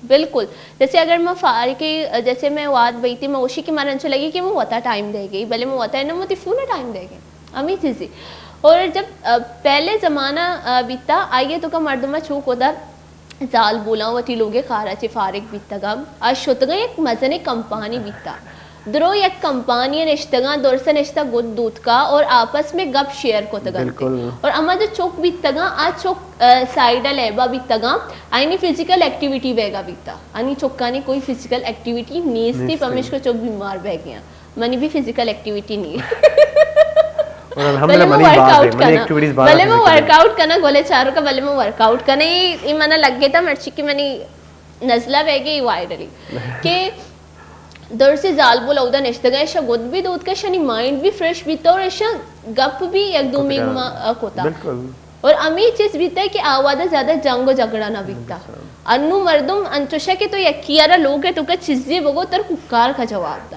بالکل۔ جیسے اگر میں فارغ، جیسے میں واد بیتی، میں اوشی کہ مارا انچو لگی کہ میں وتا ٹائم دے گئی، بلے میں وتا نہ وتی فون ٹائم دے گئی۔ ہمیں چیزی۔ اور جب، آ، پہلے زمانہ، آ، بیتا، آئیے تو کا مردم چو کودا زال بولاں وتی لوگے خارا چے فارغ بیتگا، آ شتگا یک مزنے کمپانی بیتا۔ درو یک کمپانی نشتگاں، درس نشتہ گد دوتکا اور آپس میں گپ شیئر کتگنتے۔ بالکل۔ اور اما جو چک بیتگاں، آ چک، آ، سائیڈ لیبا بیتگاں، آئینی فزیکل ایکٹیویٹی بیگا بیتا۔ آنی چکانی کوئی فزیکل ایکٹیویٹی نیستی، نیستی۔ پمیشکا چک بیمار بیگیاں۔ منی بھی فزیکل ایکٹیویٹی نہیں۔ اور الحمدللہ بلے میں منی ورک باز آؤٹ ہے، منی کنا۔ ایکٹیویٹیز باز بلے میں فزیکل ہے۔ ورک آؤٹ کنا، گولے چارو کا، بلے میں ورک آؤٹ کنا۔ یہ، یہ منا لگے تھا مرچی کہ منی نزلہ بیگی وائرلی۔ کہ درسی زالبول اودا نشتگا، ایشا گد بھی دوتکا، ایشانی مائنڈ بھی فریش بیتا اور ایشا گپ بھی یک دومی کتگا۔ گما، آ، کتا۔ بالکل۔ اور ہمیں چیز بیتا ہے کہ آوادا زیادہ جنگ و جھگڑا نہ بیتا۔ بالکل۔ انو مردم انچوشا کہ تو یکی آرا لوگ ہے تو کا چیزی بگو تر ککار کا جواب دا۔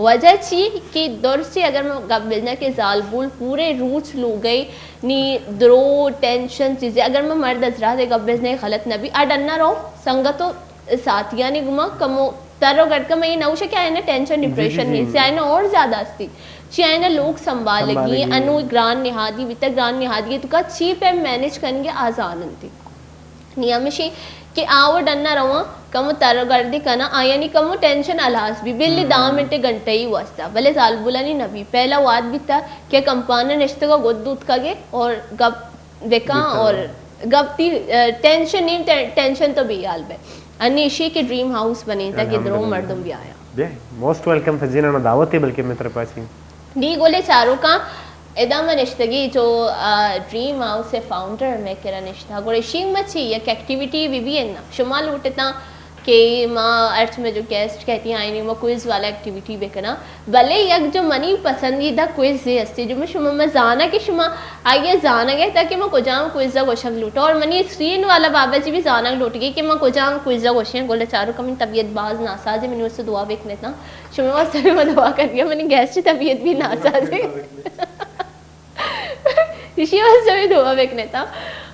وجہ چی کہ درسی اگر میں گپ بزنا کہ زالبول پورے روچ لوگئی نی درو ٹینشن چیزی، اگر میں مرد حضرات گپ بزنا غلط نہ بھی، آ ڈنا رو سنگت و ساتھیانی گما کمو تر و گڑ کم، یہ نہ ہوشے کہ آئینا ٹینشن جی، جی، ڈپریشن جی۔ نہیں سے، آئینا اور زیادہ استی۔ چی آئینا لوگ سنبھالگی، سنبھالگی۔ انو گران نہادی بیتا، گران نہادی تو کا چی پہ مینج کنگے آزان انتی۔ نی ہمشی کہ آو ڈنا رواں، کمو تر و گردی کنا، آیانی کمو ٹینشن ہلاس بھی، بلی ہم۔ دہ منٹ گھنٹہ ہی واسطہ، بلے زالبولانی نبی۔ پہلا واد بیتا کہ کمپانا نشتگا گد دوتکگے اور گپ بکاں بکاں۔ اور گپ تی، آ، ٹینشن نہیں، ٹے-، ٹینشن تو بے حال بے۔ انی ایشی کہ ڈریم ہاؤس بنے تا کہ درو الحمدللہ۔ مردم بھی آیا۔ بیا، موسٹ ویلکم فزینا نا دعوت ہے بلکہ میں طرف آسی۔ نی گولے چاروکاں ادا من نشتگی جو، آ، ڈریم ہاؤس فاؤنڈر میں کرا نشتا۔ گوڑے شینگ مچی یک ایکٹیویٹی بھی بھی ہے نا۔ شما لوٹتا کہ ما ہرچ میں جو گیسٹ کہتی آئینی ما کوئز والا ایکٹیویٹی بکناں، بلے یک جو منی پسندیدہ کوئز یہ ہستی جو میں شما میں زانا کہ شما آئیے زانگ ہے تاکہ ما کجام کوئز گوشگ لوٹا، اور منی اسکرین والا بابا جی بھی زانگ لوٹ گئی کہ ما کجام کوئز گوشیں۔ گل چارو کمی طبیعت باز ناساز ہے، منی واسطے دعا بکنتا، شما واسطے بھی میں دعا کر گیا، منی گیسٹ طبیعت بھی ناساز ہے۔ ایشی واسطے بھی دعا بکنتا۔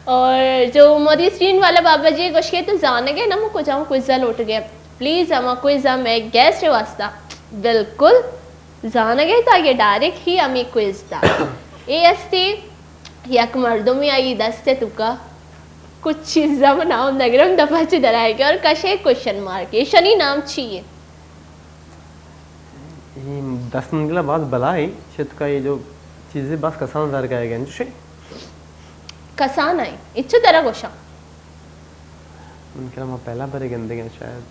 اور جو مودی اسکرین والا بابا جی گوشگے تو زانگے نا مو کجام کوئزا لوٹ گئے، پلیز ہما کوئزا میں گیسٹ واسطہ بالکل زانگے تا یہ ڈائریکٹ ہی ہمیں کوئز تا۔ اے استی یک مردمی آئی دست توکا کچھ چیزا من نام نگرم دفعہ چی درائے گے اور کشے کوشن مارک، ایشانی نام چی ہے؟ اے دست منگلا باز بلائی، چت کا یہ جو چیزیں باز کسان زر گئے گئے، چوشے؟ کسان آئی، اچھو ترا گوشاں۔ من کرا ما پہلا برے گندے گئے شاید۔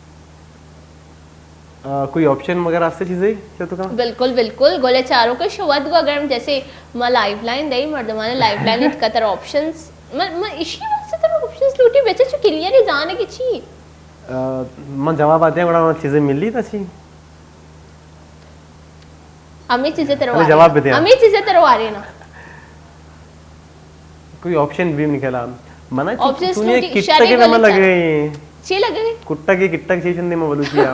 آ، کوئی آپشن وغیرہ ہستے چیزیں چت کا؟ بالکل، بالکل، گولے چاروں کے شوت گو اگر ہم جیسے ما لائف لائن دئی، مردمان لائف لائن اتکا تر آپشنز، من، من اشی واسطے تر آپشنز لوٹی بچے چو کلیئر ہی زانے کی چی؟ آ، من جواب آتے ہیں، بڑا چیزیں ملی تا چی؟ ہمیں چیزیں ترو ہمیں جواب بھی دیا۔ ہمیں چیزیں ترو آ رہی نا۔ کوئی آپشن بھی نہیں کھلا۔ منا چی-، آپشن تو نے سوٹی کٹا اشارے کے نام والے لگے۔ چی لگے؟ کٹا کے، کٹا کے چیز نہیں، میں بولوں کیا۔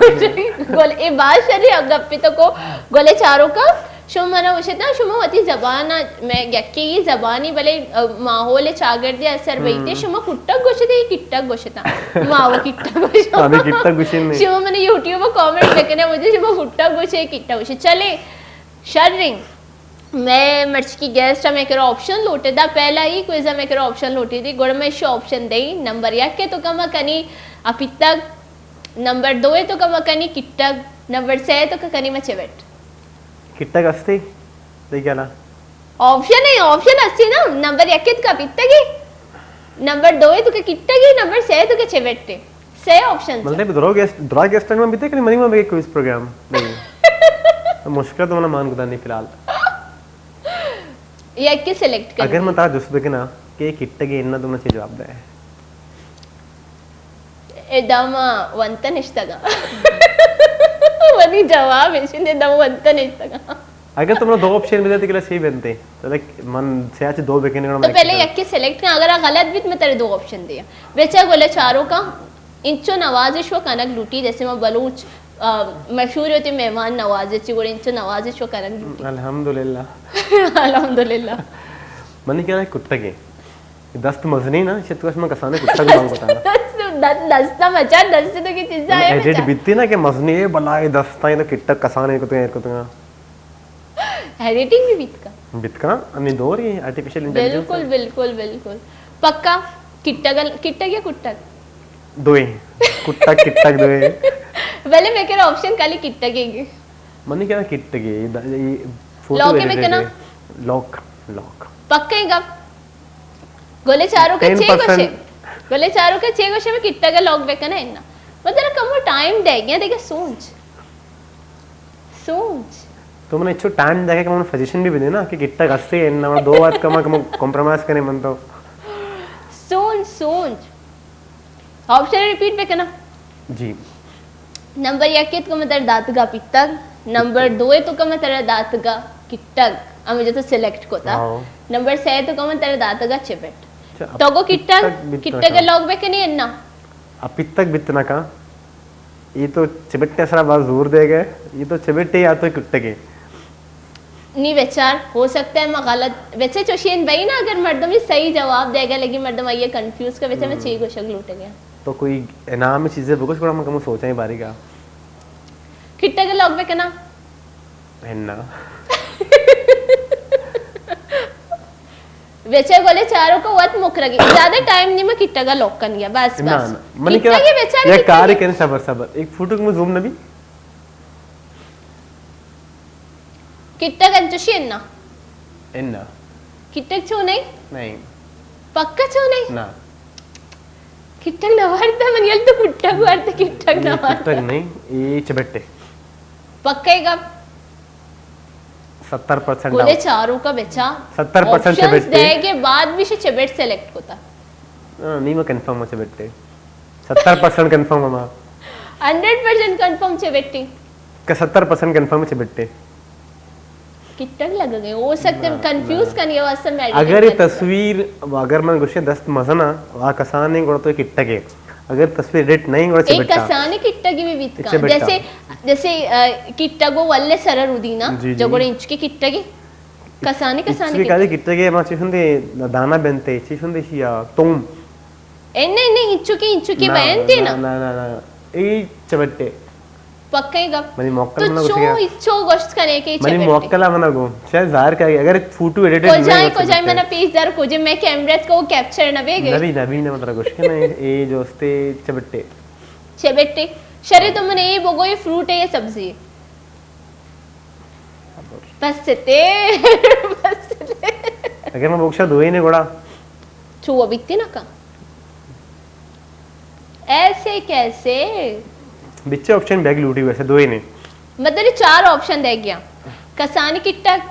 گول، اے بات شری گپی تو کو گولے چاروں کا۔ شما منا وشتا، شما وتی زبان، میں یکی زبانی بلے، ا، ماحول چاگردے اثر بیتے، ہم۔ شما کٹک گوشتے، کٹک گوشتا۔ ما وہ کٹک گوشتا۔ ہمیں کٹک گوشیں نہیں۔ شما منا یوٹیوب کامنٹ بکنے، مجھے شما کٹک گوشے، کٹک گوشے۔ چلے، شریں۔ میں مرچی کی گیسٹ ہمیں کرا آپشن لوٹے دا، پہلا ہی کوئز ہمیں کرا آپشن لوٹی دی، گڑا میں شو آپشن دئی، نمبر یک کے تو کما کنی اپیتگ، نمبر دو تو کما کنی کٹک، نمبر سے تو کنی مچے بیٹ۔ کٹک ہستی؟ دیکھ نا۔ آپشن ہے، آپشن ہستی نا، نمبر یک ات کا پیتگی، نمبر دو ات کا کٹگی، نمبر سے ات کا چیوٹے۔ سے آپشن۔ مطلب، درو گیسٹ، درا گیسٹ میں بیتے کہ منی میں کوئز پروگرام۔ نہیں۔ مشکل تو منا مان گدا نہیں فی الحال۔ یک کے سلیکٹ کر۔ اگر میں ترا جست بکنا کہ کٹگی اننا تو منا چی جواب دے؟ ادا ما ونت نشتگا۔ منی جواب ایشی نے ادا ما ونت نشتگا۔ اگر تم نے دو آپشن ملے تو کلا چی بنتے؟ تو لائک من سے آچ دو بکنے گڑا تو میں پہلے یک کے سلیکٹ کن، اگر آ غلط بیت میں ترے دو آپشن دیا۔ بچا گولے چاروں کا انچو نوازش و کنگ لوٹی جیسے ما بلوچ، آ، مشہور ہوتی مہمان نوازش چی گڑا انچو نوازش و کنگ لوٹی۔ الحمدللہ۔ الحمدللہ۔ منی کیا کٹگے۔ دست مزنی نا، شت کس من کسانے کٹگ مانگ بتا۔ دست، دست، دست مچا، دست تو کی چیز ہے ایڈٹ مچا۔ بیتی نا کہ مزنی ہے، بلا یہ دست آئیں تو کٹگ کسانے کو تو ایر کو تو۔ ایڈیٹنگ بھی بیت کا۔ بیت کا، انی دور یہ آرٹیفیشل انٹیلیجنس بالکل، ہے۔ بالکل، بالکل۔ پکا، کٹگ، کٹگ یا کٹگ؟ دوئے۔ کٹگ، کٹگ دوئے۔ بلے میں کہہ رہا آپشن کالی کٹگ ہے۔ منی کہہ رہا کٹگ ہے، یہ دا-، یہ فوٹو لاک ہے ایڈٹ میں کہنا؟ ہے۔ Lock, lock. پکا ہے گپ؟ گولے چاروں کے چھ گوشے۔ گولے چاروں کے چھ گوشے میں کٹگ لاک بے کنا ہے نا۔ مطلب کم ٹائم دے گیا، دیکھے سوچ۔ سوچ۔ تو من اچھو ٹائم دے کہ من سجیشن بھی بدے نا کہ کٹگ ہستے ہیں نا، دو بات کم کم کمپرومائز کریں من تو۔ سوچ، سوچ۔ آپشن ریپیٹ بکنا۔ جی۔ نمبر یک ات کو متر داتگا پیتگ، نمبر دو ات کو متر داتگا کٹگ، ہمیں جو تو سلیکٹ کو تا۔ ہاں۔ نمبر سے ات کو متر داتگا چپٹ۔ اچھا، تو کو کٹگ، کٹگ لاک بکنی ہے نا؟ اب پیتگ بیت نہ کا۔ یہ تو چبٹے سرا باز زور دے گئے، یہ تو چبٹے یا تو کٹگے۔ نی بچار، ہو سکتا ہے ما غلط، ویسے چوشین بھائی نا، اگر مردمی صحیح جواب دے گا، لیکن مردم آئیے کنفیوز کا، ویسے میں چی گوشگ لوٹے گیا۔ تو کوئی انعام چیزیں بگوش، گڑا من کمو سوچاں باری کا۔ کٹگ لاک بکنا۔ ہنا۔ ویچے گولے چاروں کو وت مکرگی۔ زیادہ ٹائم نہیں، میں کٹگا لوک کن گیا۔ بس، بس۔ نہ، نہ۔ منی کٹگی ویچارے یک کار کن، صبر، صبر۔ ایک فوٹو کو زوم نبی۔ کٹگ انچوشی انا؟ انا۔ کٹگ چو نہیں؟ نہیں۔ پکا چو نہیں؟ نہ۔ کٹگ نہ وارتا، من یل تو کٹگ وارتا، کٹگ نہ وارتا۔ کٹگ نہیں، یہ چبٹے۔ پکا ہے گپ؟ ستر پرسنٹ گولے چاروں کا بچا۔ ستر پرسنٹ آپشنز چبٹے۔ دے کے بعد بھی سے چبٹ سلیکٹ ہوتا۔ ہاں، نہیں، میں کنفرم ہوں چبٹے۔ ستر پرسنٹ کنفرم ہوں میں۔ ہنڈریڈ پرسینٹ کنفرم چبٹے؟ کہ ستر پرسینٹ کنفرم چبٹے؟ کٹگ لگ گئے، ہو سکتے نہ، کنفیوز نہ۔ کرنے کے واسطے میں ایڈیٹ اگر یہ کرتا۔ تصویر، اگر من گوشے دست مزنا، وا کسانے گڑا تو کٹگے۔ اگر تصویر ایڈیٹ نہیں گڑا ایک چبٹا۔ کسانے کٹگی بھی بیت کا۔ چبٹا۔ جیسے، جیسے، آ، کٹگو ولے سر رودینا، جی، جی۔ جو گڑے انچ کے کٹگے۔ کسانے، کسانے اچ بھی کٹگے۔ کدی کٹگے، ما چیشن دے دانا بنتے، چیشن دے شیا توم۔ اے نہیں، نہیں، انچو کے، انچو کے نہ، بینتے نہ، نا۔ نہ، نہ، نہ۔ اے چبٹے۔ پکا ہی گپ۔ منی موکل تو منا گوشگا۔ چو، چو گوشت کنے کہ منی چبٹے۔ موکل منا گو۔ شاید ظاہر کہ اگر فوٹو ایڈیٹڈ کجائیں، نہیں ہو کجائیں سکتے۔ منا پیش دار کجے میں کیمرہ کو کیپچر نہ بیگے۔ نبی، نبی نہ مطلب گوشت کنے، اے جو استے چبٹے۔ چبٹے۔ شرے تو من اے بگو یہ فروٹ ہے یا سبزی ہے؟ بس تے، بس تے۔ اگر میں بوکشا دوئی نے گڑا۔ چو وہ بیتی نہ کا۔ ایسے کیسے؟ بچے آپشن بیگ لوٹی ویسے دوئی نے۔ مطلب چار آپشن دے گیا۔ کسانی کٹک،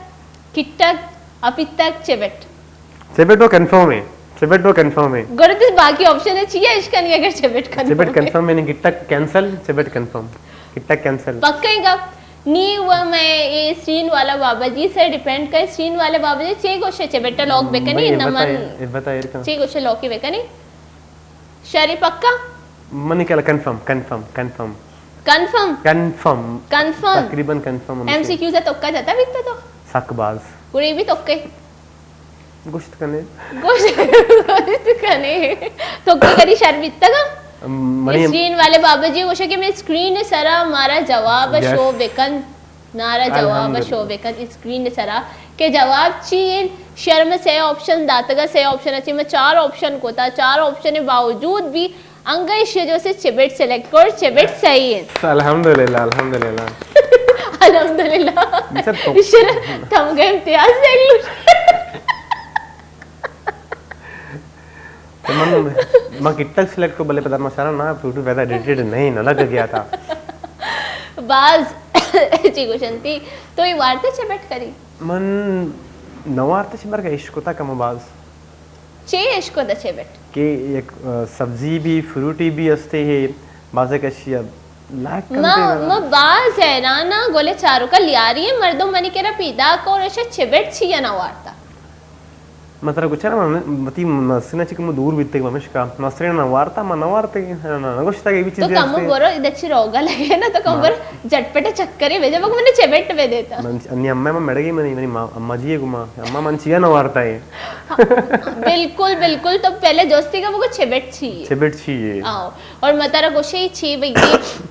کٹک، اپی تک چبٹ۔ چبٹ وہ کنفرم ہے۔ چبٹ وہ کنفرم ہے۔ گڑا تو باقی آپشن ہے چیا اشکا نہیں اگر چبٹ کنفرم چبٹ ہے۔ کنفرم ہے نہیں، کٹک کینسل، چبٹ کنفرم۔ کٹک کینسل۔ پکا ہی گپ۔ نی و میں اے سرین والا بابا جی سے ڈیپینڈ کرے، سرین والے بابا جی چے گوشے چے بیٹا لاک بکنے، بھائی، نہ بتا من اے، بتا ایر کن۔ چے گوشے لاکی بکنے۔ شری پکا؟ منی کلا confirm, confirm, confirm. Confirm? Confirm. Confirm. تقریباً کنفرم ہم ایم سی کیو سے توکا جاتا بیتا تو؟ سک باز۔ گڑی بھی توکے؟ گوشت کنے۔ گوشت، گوشت کنے۔ تو کوئی کدی شر بیتگا؟ مریم۔ اسکرین والے بابا جی گوشے کہ میں اسکرین سرا مارا جواب یس۔ شو بکن، نارا جواب الحمدللہ۔ شو بکن اسکرین سرا کہ جواب چی انت؟ شرم سے آپشن داتگا، سے آپشن اچی میں چار آپشن کوتا، چار آپشن باوجود بھی انگہ ایشی ء جو سے چبٹ سلیکٹ کر، چبٹ صحیح انت۔ الحمدللہ، الحمدللہ۔ الحمدللہ۔ ایشی ء تمگا امتیاز دیگ لوٹ۔ تو من، من کٹک سلیکٹ کو بلے پدا ما شارا نا فوٹو پیدا ایڈیٹڈ نہیں، نہ لگ گیا تھا۔ باز چی گوشنتی، تو یہ وارتے چبٹ کری؟ من نوارتے چبر کا عشق ہوتا کم باز۔ چے اشکو دچے بٹ؟ کہ یک، آ، سبزی بھی، فروٹی بھی استے ہے، بازے کشی اب لائک ما، کنتے نا۔ ما باز حیران ہاں، گولے چاروکا لیاری ہے، مردم منی کرا پیدا کور، اشا چبٹ چیا نہ وارتا۔ مطلب کچھ نا، من، وتی مسترین چکے مو دور بیتے، ممشکا مسترین نہ وارتا، ما نہ وارتے، نہ، نہ، نہ گوشتا کہ بھی تو چیزیں کم استے۔ برو، ادھر چی روگا لگے نا، تو کم ما برو، جھٹپٹ چکرے بھیجے، بگو منی چبٹ بھیج دیتا۔ من، انی اماں ما مڑ گئی، منی، منی ماں، اماں جی گما، اماں من چیا نہ وارتا ہے۔ بالکل، بالکل۔ تو پہلے جوستی کا وہ چبٹ چی ہے۔ چبٹ چی ہے۔ آؤ۔ اور متارا گوشے چی بھئی،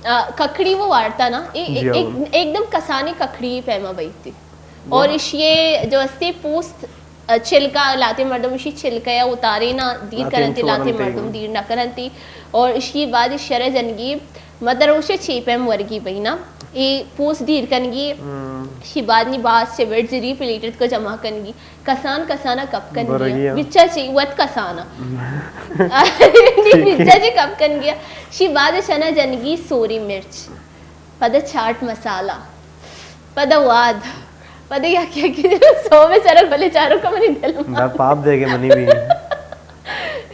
آ، ککڑی وہ وارتا نا، اے-، جی ہاں۔ ایک، ایک دم کسانی ککڑی پیما بھئی تھی۔ اور واہ۔ اشی جو استی پوست، آ، چھلکا لاتے مردم اشی چھلکا یا اتارے نا دیر لاتے کرنتی، انچو لاتے ورنتے۔ مردم دیر نہ کرنتی۔ اور اشی بعد شرع جنگی مدروشے چی پیم ورگی بھئی نا، اے پوس دیر کنگی، ہم۔ شی بعد نی باز چبٹ زری پلیٹت کو جمع کنگی، کسان کسانا کپ کنگی، برگی ہاں۔ بچا چی وت کسانا۔ نی ٹھیک ہے۔ بچا چی کپ کنگی، شی بعد شنا جنگی سوری مرچ، پدا چاٹ مسالہ، پدا واد، پدا یک یک سو میں سرک بلے چارو کا منی دل ما۔ دا پاپ دے گے منی بھی۔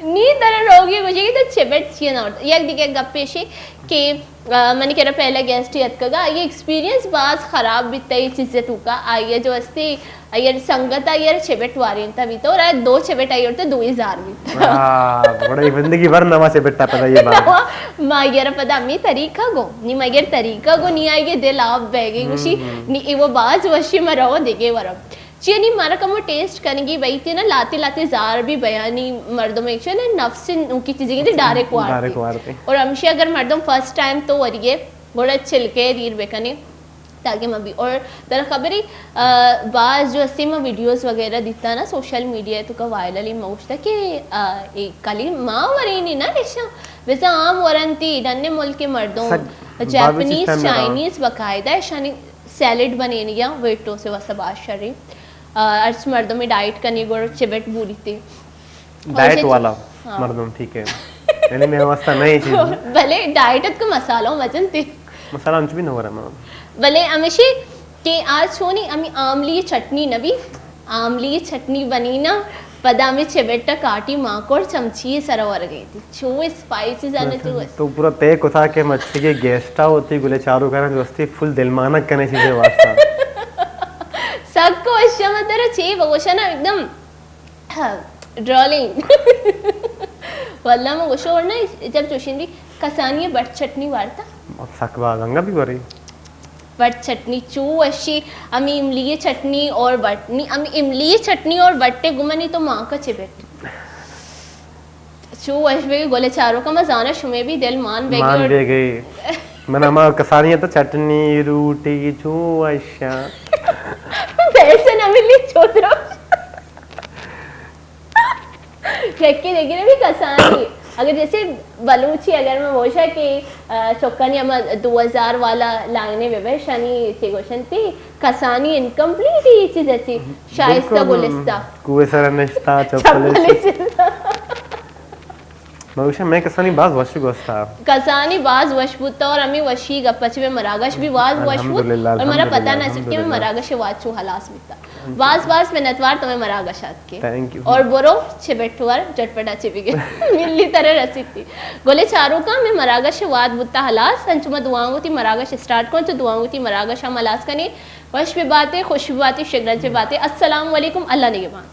نی ترا روگی گوشی کہ تو چبٹ چیئے نہ ورتا۔ یک دیگہ گپ پیشی کہ، آ، منی کرا پہلا گیسٹ ہی اتکگا، آئی ایکسپیرینس باز خراب بیتا، یہ چیزیں تو کا، آئی جو استی، آئی سنگت آئی چبٹ وارینتا بیتا، اور آ دو چبٹ آئی اور تو دو ہزار بیتا۔ ہاں، بڑا یہ بندگی ور نوا چبٹا پتا یہ بات۔ نوا، ما یہ پتا ہمیں طریقہ گو، نی مگر طریقہ گو، نی آئی دل آپ بہ گئی، گوشی، ہم، ہم۔ نی اے وہ باز وشی ما رو دیگے ورم۔ چیانی مارا کمو ٹیسٹ کنگی بھئی تھی نا، لاتے لاتے زار بھی بیانی مردم ایکشن ہے، نفس نوکی چیزیں گی ڈائریکٹ وارتی۔ ڈائریکٹ وارتی۔ اور ہمشی اگر مردم فرسٹ ٹائم تو وریے، گوڑا چھلکے دیر بکنے، تاکہ ما بھی۔ اور ترا خبری، آ، باز جو استی ما ویڈیوز وغیرہ دیتا نا سوشل میڈیا تو کا وائرل ہی موشتا کہ، آ، ایک کلی ما ورینی نا ریشا، ویسا عام ورنتی، ڈنے ملک کے مردم، سک-، بابی جاپنیز، سسٹم لگا۔ چائنیز باقاعدہ ایشانی سیلڈ بنینگی آں، ویٹ لوس واسطہ باز شریں۔ آ، ہرچ مردمے ڈائٹ کنی گڑا چبٹ بوریتے۔ ڈائٹ والا، ہاں۔ مردم، ٹھیک ہے۔ یعنی میرے واسطہ نئی چیز۔ بلے ڈائٹ ات کو مسالہ مزن تے۔ مسالہ انچ بھی نہ ہو رہا، ماں۔ بلے ہمیشی کہ آج چھونی ہمیں آملی چٹنی نبی، آملی چٹنی بنی نا، پدا ہمے چبٹ ء کاٹی مانکڑ چمچی ء سرا ورگ ء انت۔ چو اسپائسی زانہ چو اس۔ تو پورا پے کتا کہ مرچی کہ گیسٹ ء ہوتی گلے چاروکاراں جو استی فل دلمانگ کنے چیزے واسطہ۔ سک وش ء من ترا چے بگوشاں نا، ایک دم ڈرالنگ۔ واللہ من گوشو ورنہ جب چوشیں بھی کسانی بٹ چٹنی وارتا۔ سک باز انگا بھی وری۔ بٹ چٹنی چو وشی، ہمیں املی چٹنی اور بٹ، نی، ہمیں املی چٹنی اور بٹے گمنی تو ماں کا چبٹ۔ چو وش بے گلے چاروکاں، من زاناں شمے بھی دل مان بے مان گئے۔ بے گئے۔ من ہما کسانی تو چٹنی، روٹی، چو وشاں۔ پیسے نہ ملی چو درو۔ یکی دیگرے بھی کسانی۔ اگر جیسے بلوچی، اگر من بوشا کہ، آ، چکانی ہما دو ہزار والا لائنے بے بے، شانی چی گوشنتی، کسانی انکمپلیٹ ہی چیز اچی، شائستہ بالکل۔ گلستہ۔ کوہ سر نشتا، چپل چپل سر۔ سر۔ من گوشاں، میں کسانی باز وش گوستا۔ کسانی باز وش بوتا اور ہمیں وشی گپ چے میں مراگش بھی باز وش بوت۔ الحمدللہ، اور مارا پتہ الحمدللہ، نہ چل کہ میں الحمدللہ۔ مراگش وات چو خلاص بیتا۔ باز باز منتوار تمہیں مراگش آت کے۔ Thank you. اور برو چے بیٹھوار جٹپٹا چے بگے۔ ملی ترے رسیتی۔ گلے چاروکاں میں مراگش وات بوتا خلاص، انچو ما دعاؤں تی مراگش اسٹارٹ کن، تو دعاؤں تی مراگش ہم خلاص کنی۔ وش بے باتے، خوش بے باتے، شگرج بے باتے۔ السلام علیکم، اللہ نگہبان۔